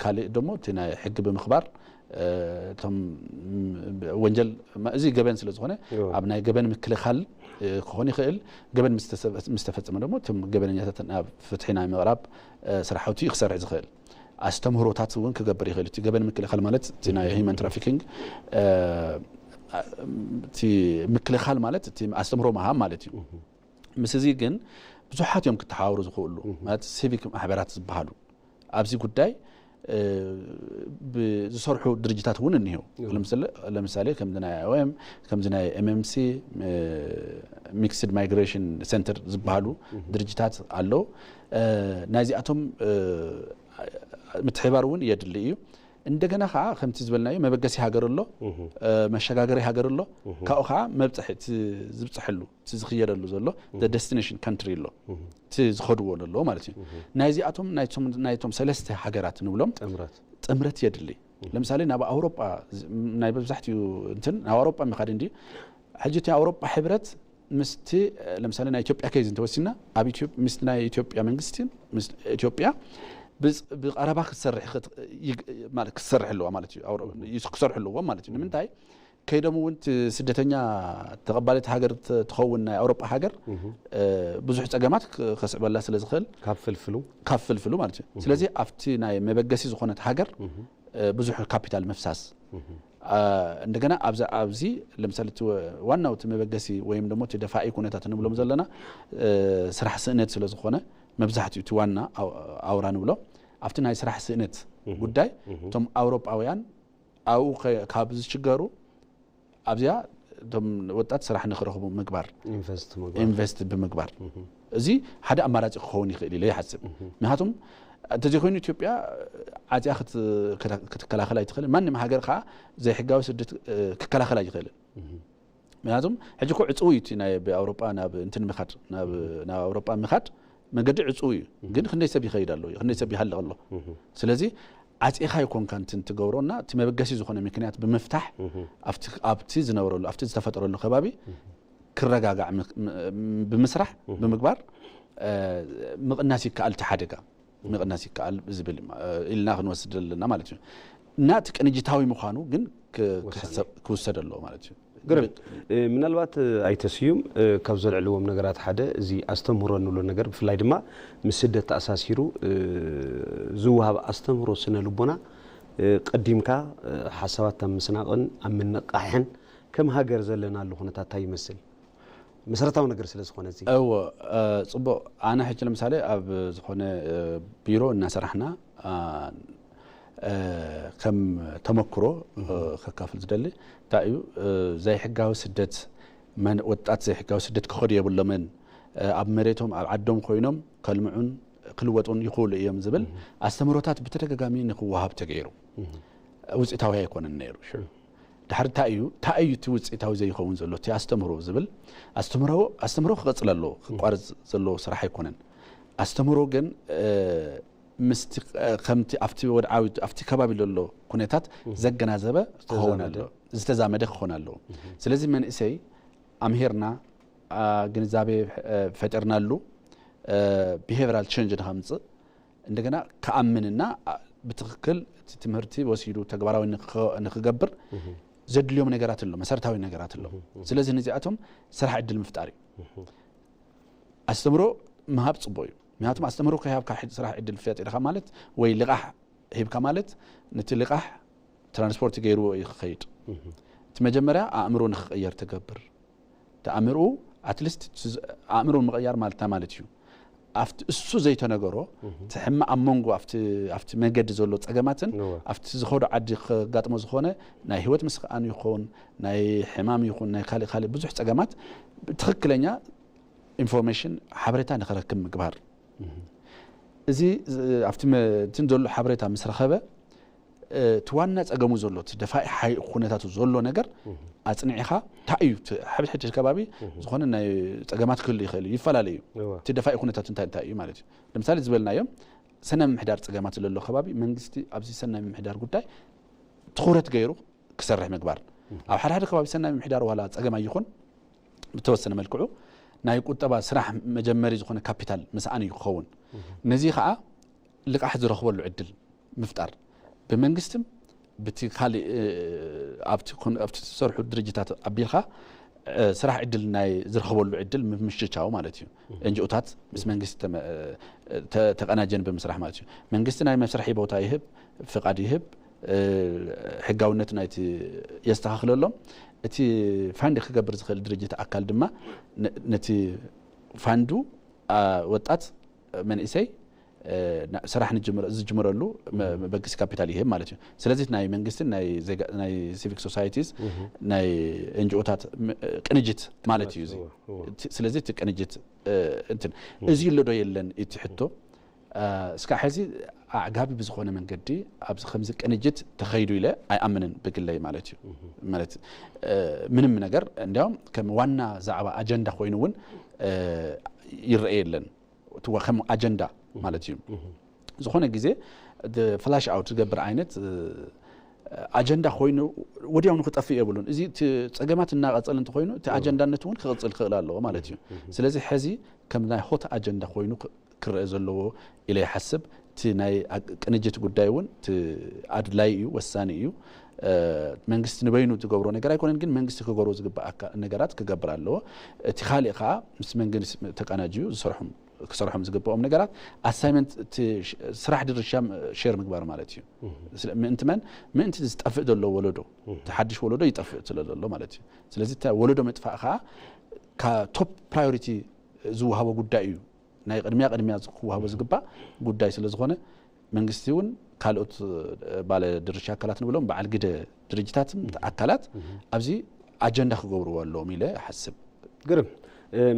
ካልእ ደሞ እቲ ናይ ሕጊ ብምኽባር እቶም ወንጀል እዚ ገበን ስለ ዝኾነ ኣብ ናይ ገበን ምክልኻል ክኾን ይኽእል። ገበን ምስ ተፈጸመ ደሞ እቶም ገበነኛታት ናብ ፍትሒ ናይ ምቕራብ ስራሕቲ እዩ ክሰርሕ ዝኽእል። ኣስተምህሮታት እውን ክገብር ይኽእል። እቲ ገበን ምክልኻል ማለት እቲ ናይ ሂመን ትራፊኪንግ እቲ ምክልኻል ማለት እቲ ኣስተምህሮ ምሃብ ማለት እዩ። ምስ እዚ ግን ብዙሓት እዮም ክተሓባበሩ ዝኽእሉ ማለት ሲቪክ ማሕበራት ዝበሃሉ ኣብዚ ጉዳይ ዝሰርሑ ድርጅታት እውን እኒሄው። ለምሳሌ ከምዚ ናይ ኣይ ኦ ኤም፣ ከምዚ ናይ ኤም ኤም ሲ፣ ሚክስድ ማይግሬሽን ሴንተር ዝበሃሉ ድርጅታት ኣለዉ። ናይዚኣቶም ምትሕባር እውን የድሊ እዩ። እንደገና ከዓ ከምቲ ዝበልናዮ መበገሲ ሃገር ኣሎ፣ መሸጋገሪ ሃገር ኣሎ፣ ካብኡ ከዓ መብፅሒ ዝብፅሐሉ እቲ ዝኽየደሉ ዘሎ ደስቲኔሽን ካንትሪ ኣሎ፣ እቲ ዝኸድዎ ዘሎ ማለት እዩ። ናይዚኣቶም ናይቶም ሰለስተ ሃገራት ንብሎም ጥምረት የድሊ። ለምሳሌ ናብ ኣውሮጳ ናይ መብዛሕትኡ እንትን ናብ ኣውሮጳ ምኻድ እንዲ ሕጂ እቲ ኣውሮጳ ሕብረት ምስቲ ለምሳሌ ናይ ኢትዮጵያ ኬዝ እንተወሲና ኣብ ኢትዮ- ምስቲ ናይ ኢትዮጵያ መንግስቲ ምስ ኢትዮጵያ ብዝ- ብቀረባ ክትሰርሕ ክት- ይግ- ማለት ክትሰርሕ ኣለዋ ማለት እዩ። ኣውሮ- ይስ- ክሰርሑ ኣለዎም ማለት እዩ። ንምንታይ ከይዶም እውን እቲ ስደተኛ ተቐባሊት ሃገር ት- ትኸውን ናይ ኣውሮጳ ሃገር እ፣ ብዙሕ ጸገማት ክ- ከስዕበላ ስለ ዝኽእል ካብ ፍልፍሉ ካብ ፍልፍሉ ማለት እዩ። ስለዚ ኣብቲ ናይ መበገሲ ዝኾነት ሃገር እ፣ ብዙሕ ካፒታል ምፍሳስ እ፣ እንደገና ኣብዚ ኣብዚ ለምሳሌ እቲ ወ- ዋናው እቲ መበገሲ ወይም ደግሞ እቲ ደፋኢ ኩነታት እንብሎም ዘለና እ፣ ስራሕ ስእነት ስለ ዝኾነ መብዛሕትኡ እቲ ዋና ኣው- ኣውራ ንብሎ ኣብቲ ናይ ስራሕ ስእነት ጉዳይ እቶም ኣውሮጳውያን ኣብኡ ከ- ካብ ዝችገሩ ኣብዚኣ እቶም ወጣት ስራሕ ንክረኽቡ ምግባር ኢንቨስት ምግባር ኢንቨስት ብምግባር እዚ ሓደ ኣማራፂ ክኸውን ይኽእል ኢለ ይሓስብ። ምክንያቱም እንተዘይኮይኑ ኢትዮጵያ ዓፅያ ክት- ክተ- ክትከላኸል ኣይትኽእልን። ማንም ሃገር ከዓ ዘይሕጋዊ ስደት እ፣ ክከላኸል ኣይኽእልን። ምክንያቱም ሕጂ እኮ ዕፅው እዩ እቲ ናይ ብኣውሮጳ ናብ እንትን ምኻድ ናብ ናብ ኣውሮጳ ምኻድ መገዲ ዕፅው እዩ። ግን ክንደይ ሰብ ይኸይድ ኣሎ፣ ክንደይ ሰብ ይሃልቕ ኣሎ። ስለዚ ዓፂኻ ይኮንካ እንትን ትገብሮና እቲ መበገሲ ዝኾነ ምክንያት ብምፍታሕ ኣብቲ ኣብቲ ዝነበረሉ ኣብቲ ዝተፈጠረሉ ከባቢ ክረጋጋዕ ም- ም- ብምስራሕ ብምግባር እ፣ ምቕናስ ይከኣል እቲ ሓደጋ ምቕናስ ይከኣል ዝብል እ፣ ኢልና ክንወስድ ዘለና ማለት እዩ። እና እቲ ቅንጅታዊ ምዃኑ ግን ክ- ክሕሰብ ክውሰድ ኣለዎ ማለት እዩ። ግርም እ፣ ምናልባት እ፣ ኣይተስዩም እ፣ ካብ ዘልዕልዎም ነገራት ሓደ እዚ ኣስተምህሮ እንብሎ ነገር ብፍላይ ድማ ምስ ስደት ተኣሳሲሩ እ፣ ዝወሃብ ኣስተምህሮ ስነ ልቦና እ፣ ቀዲምካ እ፣ ሓሳባት ኣብ ምስናቕን ኣብ ምንቕቃሕን ከም ሃገር ዘለናሉ ኩነታት እንታይ ይመስል? መሰረታዊ ነገር ስለ ዝኾነ እዚ እወ እ፣ ፅቡቕ። ኣነ ሕጂ ለምሳሌ ኣብ ዝኾነ እ፣ ቢሮ እናሰራሕና እ፣ እ፣ ከም ተመክሮ እ፣ ከካፍል ዝደሊ እንታይ እዩ እ፣ ዘይሕጋዊ ስደት መን- ወጣት ዘይሕጋዊ ስደት ክኸዱ የብሎምን እ፣ ኣብ መሬቶም ኣብ ዓዶም ኮይኖም ከልምዑን ክልወጡን ይኽእሉ እዮም ዝብል ኣስተምህሮታት ብተደጋጋሚ ንክወሃብ ተገይሩ። ውፅኢታዊ ኣይኮነን ነይሩ። ድሕሪ እንታይ እዩ እንታይ እዩ እቲ ውፅኢታዊ ዘይኸውን ዘሎ እቲ ኣስተምህሮ ዝብል ኣስተምህሮ ኣስተምህሮ ክቐፅል ኣለዎ። ክቋረፅ ዘለዎ ስራሕ ኣይኮነን። ኣስተምህሮ ግን እ፣ ምስቲ እ፣ ከምቲ ኣብቲ ወድዓዊ ኣብቲ ከባቢ ዘሎ ኩነታት ዘገናዘበ ክኸውን ዝተዛመደ። ኣለዎ፣ ዝተዛመደ ክኾን ኣለዎ። ስለዚ መንእሰይ ኣምሂርና ኣ፣ ግንዛቤ እ፣ ፈጢርናሉ ቢሄቨራል ቸንጅ ንኸምፅእ እንደገና ክኣምንና ኣ፣ ብትኽክል እቲ ትምህርቲ ወሲዱ ተግባራዊ ንክኸ- ንክገብር ዘድልዮም ነገራት ኣሎ፣ መሰረታዊ ነገራት ኣሎ። ስለዚህ ነዚኣቶም ስራሕ ዕድል ምፍጣር እዩ። ኣስተምሮ ምሃብ ፅቡቅ እዩ። ምክንያቱም ኣስተምሮ ከይሃብካ ሕድ- ስራሕ ዕድል ፈጢርካ ማለት ወይ ልቃሕ ሂብካ ማለት ነቲ ልቃሕ ትራንስፖርት ገይርዎ እዩ ክኸይድ። እቲ መጀመርያ ኣእምሮ ንክቀየር ትገብር። እቲ ኣእምርኡ ኣትሊስት ኣእምሮ ምቕያር ማለትና ማለት እዩ። ኣብቲ እሱ ዘይተነገሮ እቲ ሕማ ኣብ መንጎ ኣብቲ ኣብቲ መገዲ ዘሎ ጸገማትን እወ። ኣብቲ ዝኸዶ ዓዲ ከጋጥሞ ዝኾነ ናይ ህይወት ምስኣን ይኹን ናይ ሕማም ይኹን ናይ ካልእ ካልእ ብዙሕ ጸገማት ትኽክለኛ ኢንፎርሜሽን ሓበሬታ ንኸረክብ ምግባር። እዚ ዝ- ኣብቲ መ- እንትን ዘሎ ሓበሬታ ምስ ረኸበ እቲ ዋና ጸገሙ ዘሎ እቲ ደፋኢ ሓይ ኩነታቱ ዘሎ ነገር ኣጽኒዕኻ እንታይ እዩ እቲ ሕድሕድ ከባቢ ዝኾነ ናይ ጸገማት ክህሉ ይኽእል እዩ ይፈላለዩ እወ። እቲ ደፋኢ ኩነታት እንታይ እንታይ እዩ ማለት እዩ። ለምሳሌ ዝበልናዮም ሰናይ ምምሕዳር ጸገማት ዘለዎ ከባቢ መንግስቲ ኣብዚ ሰናይ ምምሕዳር ጉዳይ ትኹረት ገይሩ ክሰርሕ ምግባር። ኣብ ሓደ ሓደ ከባቢ ሰናይ ምምሕዳር ዋላ ጸገም ኣይኹን ብተወሰነ መልክዑ ናይ ቁጠባ ስራሕ መጀመሪ ዝኾነ ካፒታል ምስኣን እዩ ክኸውን። ነዚ ከዓ ልቃሕ ዝረኽበሉ ዕድል ምፍጣር ብመንግስትን ብቲ ካልእ ኣብቲ ዝሰርሑ ድርጅታት ኣቢልካ ስራሕ ዕድል ናይ ዝረኽበሉ ዕድል ምምችቻው ማለት እዩ። ኤንጂኦታት ምስ መንግስቲ ተቀናጀን ብምስራሕ ማለት እዩ። መንግስቲ ናይ መስርሒ ቦታ ይህብ፣ ፍቃድ ይህብ፣ ሕጋውነት ናይቲ የስተኻኽለሎም። እቲ ፋንድ ክገብር ዝኽእል ድርጅት ኣካል ድማ ነቲ ፋንዱ ወጣት መንእሰይ ስራሕ ዝጅምረሉ መበገሲ ካፒታል ይህብ ማለት እዩ። ስለዚህ ናይ መንግስትን ናይ ሲቪክ ሶሳይቲስ ናይ ኤንጂኦታት ቅንጅት ማለት እዩ። ስለዚህ እቲ ቅንጅት እንትን እዚ ኣሎ ዶ የለን እቲ ሕቶ እስካ ሕዚ ኣዕጋቢ ብዝኾነ መንገዲ ኣብዚ ከምዚ ቅንጅት ተኸይዱ ኢለ ኣይኣምንን ብግለይ ማለት እዩ። ማለት ምንም ነገር እንዲያውም ከም ዋና ዛዕባ ኣጀንዳ ኮይኑ እውን ይረአ የለን። እትዋ ከም ኣጀንዳ ማለት እዩ። ዝኾነ ግዜ ፍላሽ ኣውት ዝገብር ዓይነት ኣጀንዳ ኮይኑ ወዲያው ንክጠፍእ የብሉን። እዚ ጸገማት እናቐጸል እንተኮይኑ እቲ ኣጀንዳነት እውን ክቕጽል ክእል ኣለዎ ማለት እዩ። ስለዚ ሕዚ ከም ናይ ሆት ኣጀንዳ ኮይኑ ክረአ ዘለዎ ኢለ ይሓስብ። እቲ ናይ ቅንጅት ጉዳይ እውን እቲ ኣድላይ እዩ፣ ወሳኒ እዩ። መንግስቲ ንበይኑ ዝገብሮ ነገር ኣይኮነን፣ ግን መንግስቲ ክገብሮ ዝግባእ ነገራት ክገብር ኣለዎ። እቲ ካልእ ከዓ ምስ መንግስቲ ተቀናጅዩ ዝሰርሖም ክሰርሖም ዝግባኦም ነገራት ኣሳይመንት ስራሕ ድርሻ ሼር ምግባር ማለት እዩ። ምእንቲ መን ምእንቲ ዝጠፍእ ዘሎ ወለዶ፣ እቲ ሓድሽ ወለዶ ይጠፍእ ስለ ዘሎ ማለት እዩ። ስለዚ ወለዶ ምጥፋእ ከዓ ቶፕ ፕራዮሪቲ ዝወሃቦ ጉዳይ እዩ። ናይ ቅድሚያ ቅድሚያ ክወሃቦ ዝግባእ ጉዳይ ስለ ዝኾነ መንግስቲ እውን ካልኦት ባለ ድርሻ ኣካላት ንብሎም በዓል ግደ ድርጅታትን ኣካላት ኣብዚ ኣጀንዳ ክገብርዎ ኣለዎም ኢለ እሓስብ። ግርም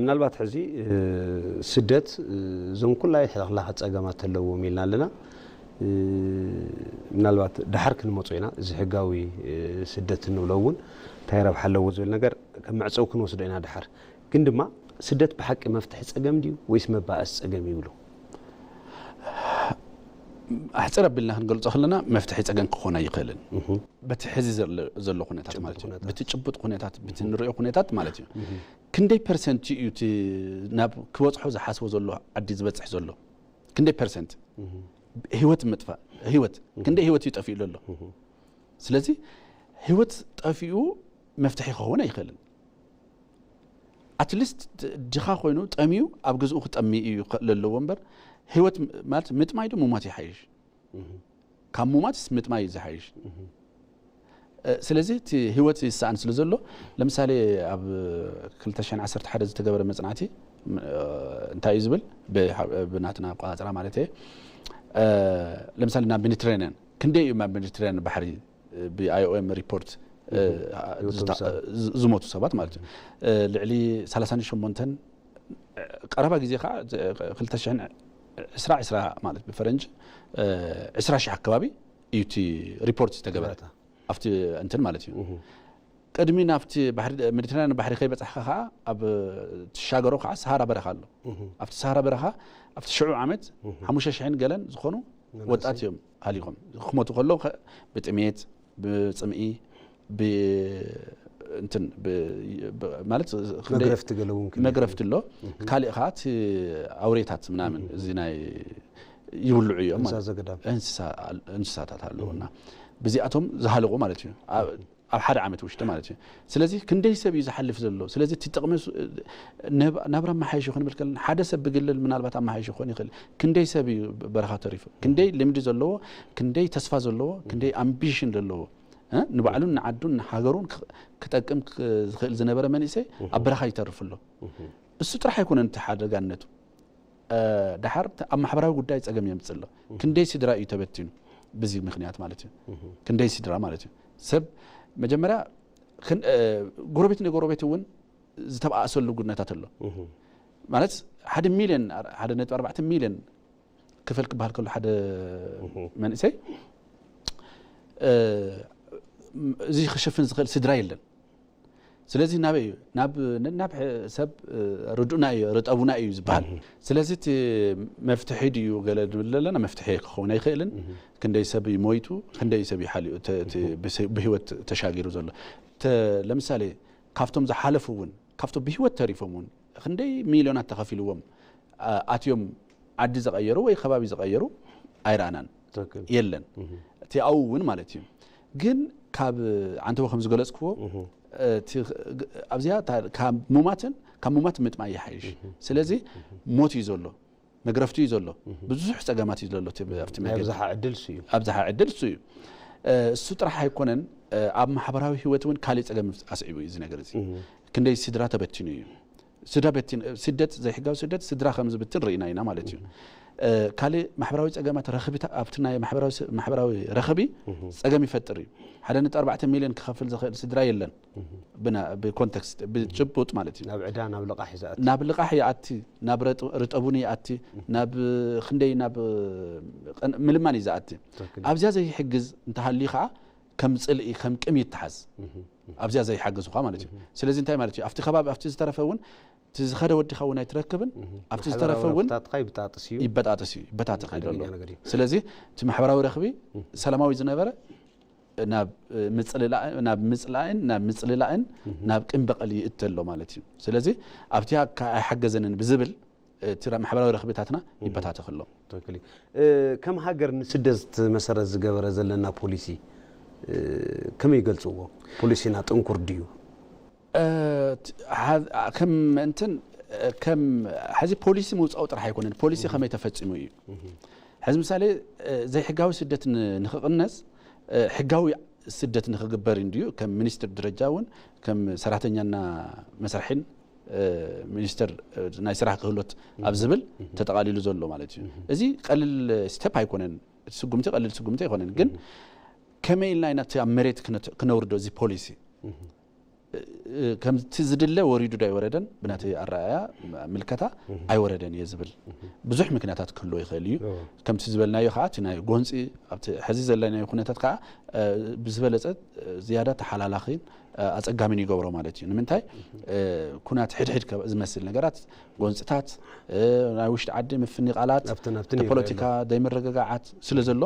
ምናልባት ሕዚ ስደት እዞም ኩላይ ሕልኽላኽ ጸገማት ኣለዎም ኢልና ኣለና። ምናልባት ድሓር ክንመጾ ኢና። እዚ ሕጋዊ ስደት እንብሎ እውን እንታይ ረብሓ ኣለዎ ዝብል ነገር ከም መዕጸዊ ክንወስዶ ኢና ድሓር። ግን ድማ ስደት ብሓቂ መፍትሒ ጸገም ድዩ ወይስ መባእሲ ጸገም ይብሉ? ኣሕፅር ኣቢልና ክንገልፆ ከለና መፍትሒ ፀገም ክኾን ኣይኽእልን። በቲ ሕዚ ዘሎ ኩነታት ማለት እዩ። በቲ ጭቡጥ ኩነታት በቲ ንሪኦ ኩነታት ማለት እዩ። ክንደይ ፐርሰንት እዩ እቲ ናብ ክበፅሖ ዝሓስቦ ዘሎ ዓዲ ዝበፅሕ ዘሎ? ክንደይ ፐርሰንት ህይወት ምጥፋእ ህይወት ክንደይ ህይወት እዩ ጠፊኡ ዘሎ? ስለዚ ህይወት ጠፊኡ መፍትሒ ክኸውን ኣይኽእልን። ኣትሊስት ድኻ ኮይኑ ጠሚዩ ኣብ ገዝኡ ክጠሚ እዩ ለለዎ እምበር ህይወት ማለት ምጥማይ ዶ ምሟት ይሓይሽ? ካብ ምሟትስ ምጥማይ እዩ ዝሓይሽ። ስለዚህ እቲ ህይወት ይሰኣን ስለ ዘሎ ለምሳሌ ኣብ ክልተ ሽሕን ዓሰርተ ሓደ ዝተገበረ መፅናዕቲ እንታይ እዩ ዝብል ብናትና ኣቆፃፅራ ማለት እየ። ለምሳሌ ናብ ሜዲትራኒያን ክንደይ እዩ ናብ ሜዲትራኒያን ባሕሪ ብኣይኦኤም ሪፖርት ዝሞቱ ሰባት ማለት እዩ። ልዕሊ ሰላሳን ሸሞንተን ቀረባ ግዜ ከዓ ክልተ ሽሕን ዕስራ ዕስራ ማለት ብፈረንጂ ዕስራ ሺሕ ኣካባቢ እዩ እቲ ሪፖርት ዝተገበረ ኣብቲ እንትን ማለት እዩ። ቅድሚ ናብቲ ባሕሪ ሜዲትራኒያን ባሕሪ ከይበጻሕካ ከዓ ኣብ ትሻገሮ ከዓ ሰሃራ በረኻ ኣሎ። ኣብቲ ሰሃራ በረኻ ኣብቲ ሽዑ ዓመት ሓሙሽተ ሽሕን ገለን ዝኾኑ ወጣት እዮም ሃሊኾም። ክሞቱ ከለዉ ብጥሜት ብጽምኢ እንትን ማለት መግረፍቲ ገለውን መግረፍቲ ኣሎ። ካልእ ከዓ እቲ ኣውሬታት ምናምን እዚ ናይ ይብልዑ እዮም። እንስሳታት ኣለውና ብዚኣቶም ዝሃለቁ ማለት እዩ። ኣብ ሓደ ዓመት ውሽጢ ማለት እዩ። ስለዚ ክንደይ ሰብ እዩ ዝሓልፍ ዘሎ? ስለዚ እቲ ጥቕሚ ናብራ ኣመሓይሹ ክንብል ከለና ሓደ ሰብ ብግልል ምናልባት ኣመሓይሹ ክኾን ይኽእል። ክንደይ ሰብ እዩ በረኻ ተሪፉ? ክንደይ ልምዲ ዘለዎ፣ ክንደይ ተስፋ ዘለዎ፣ ክንደይ ኣምቢሽን ዘለዎ ንባዕሉን ንዓዱን ንሃገሩን ክጠቅም ዝኽእል ዝነበረ መንእሰይ ኣብ በረኻ ይተርፍ ኣሎ። እሱ ጥራሕ ኣይኮነን እቲ ሓደጋነቱ። እ፣ ደሓር ተ-፣ ኣብ ማሕበራዊ ጉዳይ ጸገም የምጽእ ኣሎ። ክንደይ ስድራ እዩ ተበቲኑ ብዚ ምኽንያት ማለት እዩ። ክንደይ ስድራ ማለት እዩ። ሰብ መጀመርያ ክን-፣ እ፣ ጎረቤት ንጎረቤት እውን ዝተባኣሰሉ ጉድነታት ኣሎ። ማለት ሓደ ሚልዮን፣ ሓደ ነጥቢ ኣርባዕተ ሚልዮን ክፈል ክበሃል ከሎ ሓደ መንእሰይ፣ እ፣ እዚ ክሸፍን ዝኽእል ስድራ የለን። ስለዚ ናበይ እዩ? ናብ፣ ናብ ሰብ፣ እ፣ ርዱእና እዩ፣ ርጠቡና እዩ ዝበሃል። ስለዚ እቲ መፍትሒ ድዩ ገለ ንብል ዘለና፣ መፍትሒ ክኸውን ኣይኽእልን። ክንደይ ሰብ እዩ ሞይቱ፣ ክንደይ ሰብ እዩ ሓሊኡ፣ ተ-፣ እቲ ብስ-፣ ብህይወት ተሻጊሩ ዘሎ። ተ-፣ ለምሳሌ ካብቶም ዝሓለፉ እውን፣ ካብቶም ብህይወት ተሪፎም እውን ክንደይ ሚልዮናት ተኸፊልዎም፣ ኣ-፣ ኣትዮም ዓዲ ዝቐየሩ ወይ ከባቢ ዝቐየሩ ኣይረኣናን። ትክክል። የለን። እቲ ኣብኡ እውን ማለት እዩ። ግን ካብ ዓንተቦ ከም ዝገለጽክዎ፣ እቲ ግ-፣ ኣብዚኣ እታ ካብ ሙማትን ካብ ሙማት ምጥማይ ይሓይሽ። ስለዚ ሞት እዩ ዘሎ፣ መግረፍቲ እዩ ዘሎ፣ ብዙሕ ጸገማት እዩ ዘሎ እቲ ኣብቲ ናይ መገዲ። ኣብዝሓ ዕድል እሱ እዩ። ኣብዝሓ ዕድል እሱ እዩ። እ፣ እሱ ጥራሕ ኣይኮነን፣ እ፣ ኣብ ማሕበራዊ ህይወት እውን ካልእ ጸገም ኣስዒቡ እዩ እዚ ነገር እዚ። ክንደይ ስድራ ተበቲኑ እዩ። ስድራ በቲን-፣ ስደት፣ ዘይሕጋዊ ስደት ስድራ ከም ዝብትን ርኢና ኢና ማለት እዩ። እ፣ ካልእ ማሕበራዊ ጸገማት ረኽቢ ታ-፣ ኣብቲ ናይ ማሕበራዊ ስ-፣ ማሕበራዊ ረኽቢ ጸገም ይፈጥር እዩ። ሓደ ነጥቢ ኣርባዕተ ሚልዮን ክኸፍል ዝኽእል ስድራ የለን። ብና-፣ ብኮንተክስት፣ ብጭቡጥ ማለት እዩ። ናብ ዕዳ፣ ናብ ልቓሕ ይዝኣቲ። ናብ ልቓሕ ይኣቲ፣ ናብ ረጥ-፣ ርጠቡኒ ይኣቲ፣ ናብ ክንደይ፣ ናብ ቀን-፣ ምልማን እዩ ዝኣቲ። ትክክል። ኣብዚኣ ዘይሕግዝ እንተሃልዩ ኸዓ ከም ጽልኢ፣ ከም ቅም ይተሓዝ። ኣብዚኣ ዘይሓግዝ ኸዓ ማለት እዩ። ስለዚ እንታይ ማለት እዩ? ኣብቲ ከባቢ፣ ኣብቲ ዝተረፈ እውን፣ እቲ ዝኸደ ወዲኻ እውን ኣይትረክብን፣ ኣብቲ ማሕበራዊ ዝተረፈ እውን ረብታትካ ይበጣጥስ እዩ። ይበጣጥስ እዩ፣ ይበታተኽ እዩ ዘሎ። ሓደገኛ ነገር እዩ። ስለዚ እቲ ማሕበራዊ ረኽቢ ሰላማዊ ዝነበረ ናብ፣ እ፣ ምጽልላ-፣ ናብ ምጽላእን ናብ ምጽልላእን ናብ ቅም በቐል ይእተ ኣሎ ማለት እዩ። ስለዚ ኣብቲኣ ከ ኣይሓገዘንን ብዝብል፣ እ፣ እቲ ማሕበራዊ ረኽብታትና ይበታተኽ ኣሎ። ትክክል እዩ። እ፣ ከም ሃገር ንስደት መሰረት ዝገበረ ዘለና ፖሊሲ፣ እ፣ ከመይ ይገልጽዎ? ፖሊሲና ጥንኩር ድዩ? እ፣ ት-፣ ሓ-፣ ከም እንትን፣ እ፣ ከም ሕዚ ፖሊሲ ምውጻኡ ጥራሕ ኣይኮነን፣ ፖሊሲ ከመይ ተፈጺሙ እዩ። ሕዚ ምሳሌ፣ እ፣ ዘይሕጋዊ ስደት ን-፣ ንኽቕነስ፣ እ፣ ሕጋዊ ስደት ንኽግበር እንድዩ። ከም ሚኒስትር ደረጃ እውን ከም ሰራሕተኛና መስርሕን፣ እ፣ ሚኒስትር፣ እ፣ ናይ ስራሕ ክህሎት ኣብ ዝብል ተጠቓሊሉ ዘሎ ማለት እዩ። እዚ ቀሊል ስቴፕ ኣይኮነን፣ እቲ ስጉምቲ ቀሊል ስጉምቲ ኣይኮነን። ግን ከመይ ኢልና ኢና እቲ ኣብ መሬት ክነት-፣ ክነውርዶ እዚ ፖሊሲ? እ፣ ከምቲ ዝድለ ወሪዱ ዶ ኣይወረደን? ብናተይ ኣረኣእያ፣ ምልከታ ኣይወረደን እየ ዝብል። ብዙሕ ምክንያታት ክህልዎ ይኽእል እዩ። ከምቲ ዝበልናዮ ከዓ እቲ ናይ ጎንፂ ኣብቲ ሕዚ ዘለናዮ ኩነታት ከዓ፣ እ፣ ብዝበለፀ፣ እ፣ ዝያዳ ተሓላላኺን፣ እ፣ ኣፀጋሚን ይገብሮ ማለት እዩ። ንምንታይ? እ፣ ኩናት ሕድሕድ ከ-፣ ዝመስል ነገራት፣ ጎንፅታት፣ እ፣ ናይ ውሽጢ ዓዲ ምፍንቓላት፣ ኣብቲ ናብቲ እቲ ፖለቲካ ዘይምርግጋዓት ስለ ዘሎ፣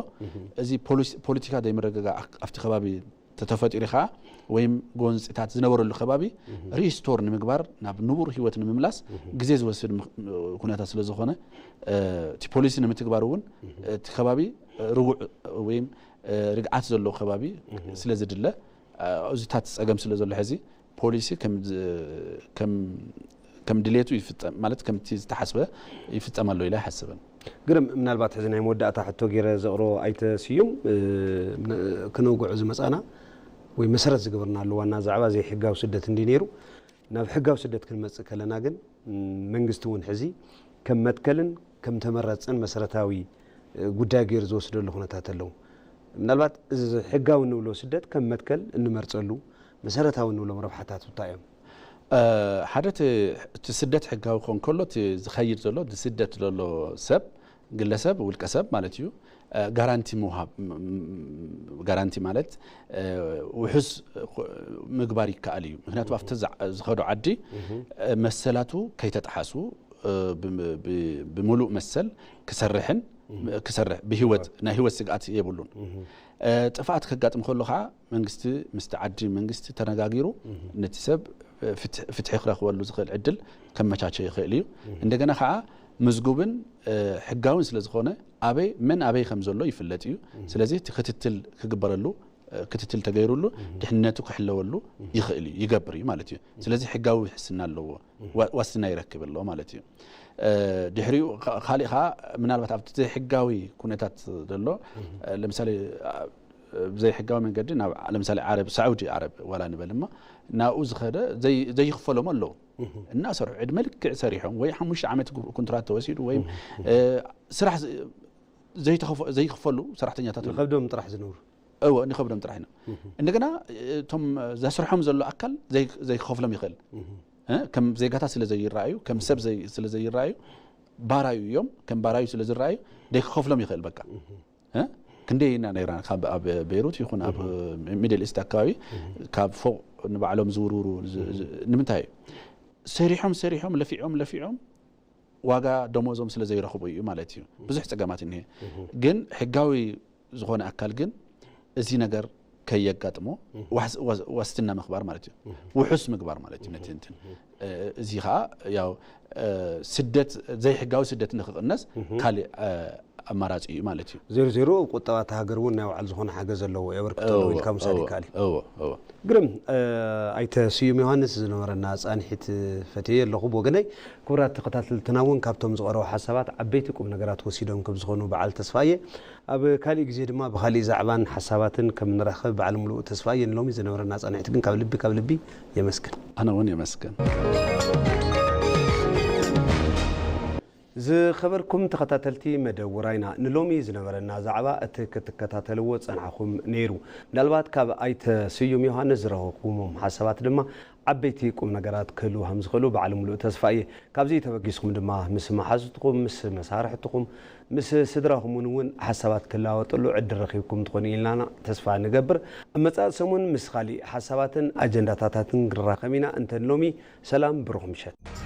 እዚ ፖሊስ-፣ ፖለቲካ ዘይምርግጋዕ ኣብቲ ከባቢ ተተፈጢሩ ኸዓ ወይም ጎንፂታት ዝነበረሉ ከባቢ ሪስቶር ንምግባር፣ ናብ ንቡር ህይወት ንምምላስ ግዜ ዝወስድ ምኽ-፣ ኩነታት ስለ ዝኾነ፣ እ፣ እቲ ፖሊሲ ንምትግባር እውን እቲ ከባቢ ርጉዕ ወይም፣ እ፣ ርግዓት ዘለዎ ከባቢ ስለ ዝድለ፣ እ፣ እዚታት ፀገም ስለ ዘሎ ሕዚ ፖሊሲ ከም ዝ-፣ ከም ከም ድሌቱ ይፍጸም፣ ማለት ከምቲ ዝተሓስበ ይፍጸም ኣሎ ኢለ ኣይሓስብን። ግርም፣ ምናልባት ሕዚ ናይ መወዳእታ ሕቶ ገይረ ዘቕርቦ ኣይተ ስዩም፣ እ፣ ነ-፣ ክነውግዖ ዝመጻና ወይ መሰረት ዝገበርናሉ ዋና ዛዕባ ዘይሕጋዊ ስደት እንዲ ነይሩ። ናብ ሕጋዊ ስደት ክንመጽእ ከለና ግን፣ ም፣ መንግስቲ እውን ሕዚ ከም መትከልን ከም ተመራጽን መሰረታዊ፣ እ፣ ጉዳይ ገይሩ ዝወስደሉ ኩነታት ኣለዉ። ምናልባት እዚ ሕጋዊ እንብሎ ስደት ከም መትከል እንመርጸሉ መሰረታዊ እንብሎም ረብሓታት እንታይ እዮም? እ፣ ሓደ እቲ፣ እቲ ስደት ሕጋዊ ክኸውን ከሎ፣ እቲ ዝኸይድ ዘሎ፣ ዝስደት ዘሎ ሰብ፣ ግለሰብ፣ ውልቀ ሰብ ማለት እዩ፣ እ፣ ጋራንቲ ምውሃብ፣ ም-፣ ም-፣ ጋራንቲ ማለት፣ እ፣ ውሑስ፣ እ፣ ምግባር ይከኣል እዩ። ምክንያቱ ኣብቲ ዝዓ-፣ ዝኸዶ ዓዲ፣ እ፣ መሰላቱ ከይተጠሓሱ፣ እ፣ ብ-፣ ብ-፣ ብምሉእ መሰል ክሰርሕን፣ ክሰርሕ፣ ብህይወት፣ ናይ ህይወት ስግኣት የብሉን። እ፣ ጥፍኣት ከጋጥም ከሎ ከዓ መንግስቲ፣ ምስቲ ዓዲ መንግስቲ ተነጋጊሩ ነቲ ሰብ፣ እ፣ ፍትሕ-፣ ፍትሒ ክረኽበሉ ዝኽእል ዕድል ከመቻቸ ይኽእል እዩ። እንደገና ከዓ ምዝጉብን፣ እ፣ ሕጋውን ስለ ዝኾነ ኣበይ፣ መን ኣበይ ከም ዘሎ ይፍለጥ እዩ። ስለዚ እቲ ክትትል ክግበረሉ፣ እ፣ ክትትል ተገይሩሉ ድሕንነቱ ክሕለወሉ ይኽእል እዩ፣ ይገብር እዩ ማለት እዩ። ስለዚ ሕጋዊ ውሕስና ኣለዎ፣ ዋ-፣ ዋስትና ይረክብ ኣሎ ማለት እዩ። እ፣ ድሕሪኡ ካ-፣ ካሊእ ከዓ ምናልባት ኣብቲ ዘይሕጋዊ ኩነታት ዘሎ፣ እ፣ ለምሳሌ፣ አ፣ ብዘይሕጋዊ መንገዲ ናብ፣ ለምሳሌ፣ ዓረብ፣ ሳዑዲ ዓረብ ዋላ ንበል እሞ፣ ናብኡ ዝኸደ ዘይ- ዘይኽፈሎም ኣለዉ። እናሰርሑ ዕድመ ልክዕ ሰሪሖም ወይ ሓሙሽተ ዓመት ኩንትራት ተወሲዱ ወይ ስራሕ ዘይተኸፈ- ዘይኽፈሉ ሰራሕተኛታት ኣለዉ። ንኸብዶም ጥራሕ ዝነብሩ። እወ ንኸብዶም ጥራሕ ኢና። እንደገና እቶም ዘስርሖም ዘሎ ኣካል ዘይ- ዘይክኸፍሎም ይኽእል። ከም ዜጋታት ስለ ዘይረኣዩ፣ ከም ሰብ ስለ ዘይረኣዩ፣ ባራዩ እዮም። ከም ባራዩ ስለ ዝረኣዩ ደይክኸፍሎም ይኽእል። በቃ ክንደይ ኢና ነይርና፣ ካብ ኣብ ቤይሩት ይኹን ኣብ ሚድል ኢስት ኣካባቢ ካብ ፎቕ ንባዕሎም ዝውርውሩ። ንምንታይ እዩ? ሰሪሖም ሰሪሖም ለፊዖም ለፊዖም ዋጋ ደሞዞም ስለ ዘይረኽቡ እዩ ማለት እዩ። ብዙሕ ፀገማት እኒሀ። ግን ሕጋዊ ዝኾነ ኣካል ግን እዚ ነገር ከየጋጥሞ ዋስትና ምኽባር ማለት እዩ። ውሑስ ምግባር ማለት እዩ። ነቲ እንትን እዚ ከዓ ያው ስደት፣ ዘይሕጋዊ ስደት ንክቕነስ ካልእ ኣማራፂ እዩ ማለት እዩ። ዜሮ ዜሮ ቁጠባ እታ ሃገር እውን ናይ ባዕሉ ዝኾነ ሓገዝ ኣለዎ፣ የበርክቶ ኣለዎ ኢልካ ምሳድ ይከኣል እዩ። ግርም። ኣይተ ስዩም ዮሃንስ ዝነበረና ፃንሒት ፈትየ ኣለኹ ብወገነይ። ክቡራት ተኸታተልትና እውን ካብቶም ዝቐረቡ ሓሳባት ዓበይቲ ቁም ነገራት ወሲዶም ከም ዝኾኑ በዓል ተስፋ እየ። ኣብ ካሊእ ግዜ ድማ ብካሊእ ዛዕባን ሓሳባትን ከም ንራኸብ በዓል ሙሉእ ተስፋ እየ። ንሎሚ ዝነበረና ፃንሒት ግን ካብ ልቢ ካብ ልቢ የመስግን። ኣነ እውን የመስግን። ዝኸበርኩም ተኸታተልቲ መደብ ውራይና፣ ንሎሚ ዝነበረና ዛዕባ እቲ ክትከታተልዎ ጸናሕኹም ነይሩ። ምናልባት ካብ ኣይተ ስዩም ዮሃንስ ዝረኸብኩሞም ሓሳባት ድማ ዓበይቲ ቁም ነገራት ክህልዉ ከም ዝኽእሉ ባዕሊ ሙሉእ ተስፋ እየ። ካብዚ ተበጊስኩም ድማ ምስ መሓዙትኩም፣ ምስ መሳርሕትኩም፣ ምስ ስድራኹምን እውን ሓሳባት ክለዋወጠሉ ዕድል ረኺብኩም ትኾኑ ኢልና ተስፋ ንገብር። ኣብ መጻኢ ሰሙን ምስ ካሊእ ሓሳባትን ኣጀንዳታታትን ክንራኸብ ኢና። እንተ ንሎሚ ሰላም፣ ብሩኽ ምሸት።